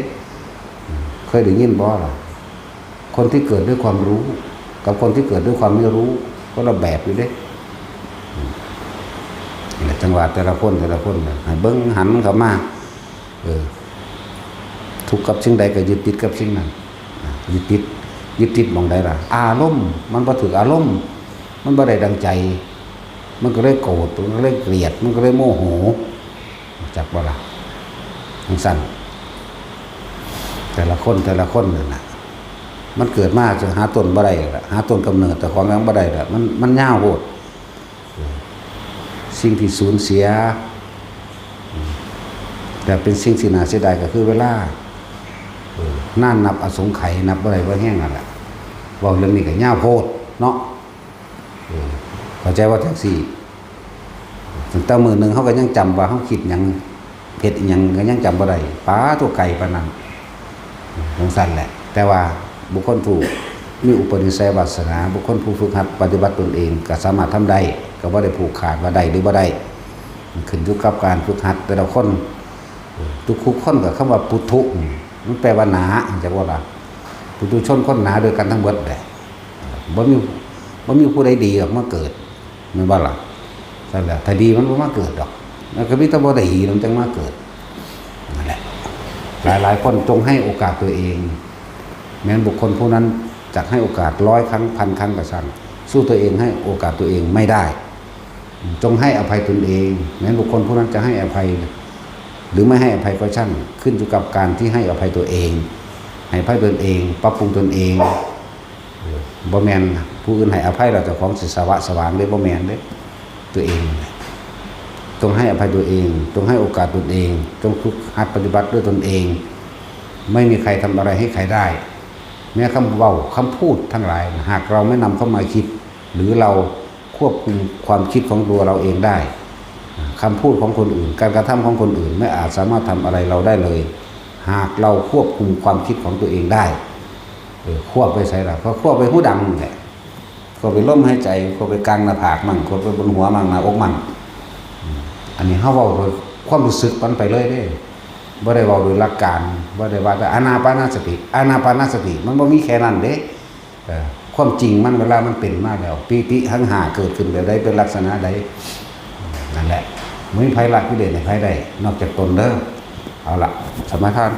เคยได้ยินบ่ล่ะ คนที่เกิดด้วยความรู้ กับคนที่เกิดด้วยความไม่รู้ คนละแบบอยู่เด้ อืม นี่แหละ จังหวะแต่ละคน แต่ละคนน่ะ ให้เบิ่งหันเข้ามา เออ ทุกข์กับสิ่งใดก็ยึดติดกับสิ่งนั้น อ่ะ ยึดติด ยึดติดหม่องใดล่ะ อารมณ์ มันบ่ถืกอารมณ์ มันบ่ได้ดังใจ มันก็เลยโกรธ มันก็เลยเกลียด มันก็เลยโมโห จักบ่ล่ะ จั่งซั้น แต่ละคน แต่ละคนนั่นน่ะ มันเกิดมาจะหาต้นบ่ได้ล่ะ หาต้นกำเนิดเจ้าของยังบ่ได้ล่ะ มัน มันยาวโพด สิ่งที่สูญเสีย แต่เป็นสิ่งที่น่าเสียดายก็คือเวลา เออ นานนับอสงไขย นับบ่ได้บ่แฮงนั่นแหละ เว้าเรื่องนี้ก็ยาวโพดเนาะ เออ เข้าใจว่าจั่งซี้ ตั้งแต่มื้อหนึ่งเฮาก็ยังจำว่าเฮาคิดหยัง เฮ็ดอิหยังก็ยังจำบ่ได้ ป๊าด ตัวไกลปานนั้น จั่งซั้นแหละ แต่ว่าบุคคลผู้มีอุปนิสัยวาสนา บุคคลผู้ฝึกหัดปฏิบัติตนเอง ก็สามารถทำได้ ก็บ่ได้ผูกขาดว่าได้หรือบ่ได้ มันขึ้นอยู่กับการฝึกหัดแต่ละคน ทุกๆคนก็คำว่าปุถุนี่ มันแปลว่าหนา จักบ่ล่ะ ปุถุชนคนหนาด้วยกันทั้งเบิดแหละ บ่มี บ่มีผู้ใดดีออกมาเกิด แม่นบ่ล่ะ ซั่นแหละ ถ้าดีมันบ่มาเกิดดอก มันก็มีแต่บ่ดีมันจั่งมาเกิด นั่นแหละ หลายๆคนจงให้โอกาสตัวเอง แม้นบุคคลผู้นั้นจะให้โอกาสร้อยครั้ง พันครั้งก็ช่าง สู้ตัวเองให้โอกาสตัวเองไม่ได้ จงให้อภัยตนเอง แม้นบุคคลผู้นั้นจะให้อภัย หรือไม่ให้อภัยก็ช่าง ขึ้นอยู่กับการที่ให้อภัยตัวเอง ให้อภัยตนเอง ปรับปรุงตนเอง เออ บ่แม่นผู้อื่นให้อภัยแล้วเจ้าของสิสวะสวางเด้ บ่แม่นเด้ ตัวเองนั่นแหละ จงให้อภัยตัวเอง จงให้โอกาสตนเอง จงฝึกหัดปฏิบัติด้วยตนเอง ไม่มีใครทำอะไรให้ใครได้ แม้คำเว้าคำพูดทั้งหลาย หากเราไม่นำเข้ามาคิด หรือเราควบคุมความคิดของตัวเราเองได้ คำพูดของคนอื่น การกระทำของคนอื่นไม่อาจสามารถทำอะไรเราได้เลย หากเราควบคุมความคิดของตัวเองได้ เออ ควบไปไสล่ะ ก็ควบไปหูดังนี่แหละ ควบไปลมหายใจ ควบไปกลางหน้าผากมั่ง ควบไปบนหัวมั่ง หน้าอกมั่ง อืม อันนี้เฮาเว้าโดยความรู้สึกมันไปเลยเด้ บ่ได้เว้าโดยหลักการ บ่ได้ว่าแต่อานาปานสติ อานาปานสติ มันบ่มีแค่นั้นเด้ เออ ความจริงมันเวลามันเป็นมาแล้ว ปีติหังหาเกิดขึ้นแบบใด เป็นลักษณะใด นั่นแหละ บ่มีไผละกิเลสให้ไผได้ นอกจากตนเด้อ เอาละ สมาทาน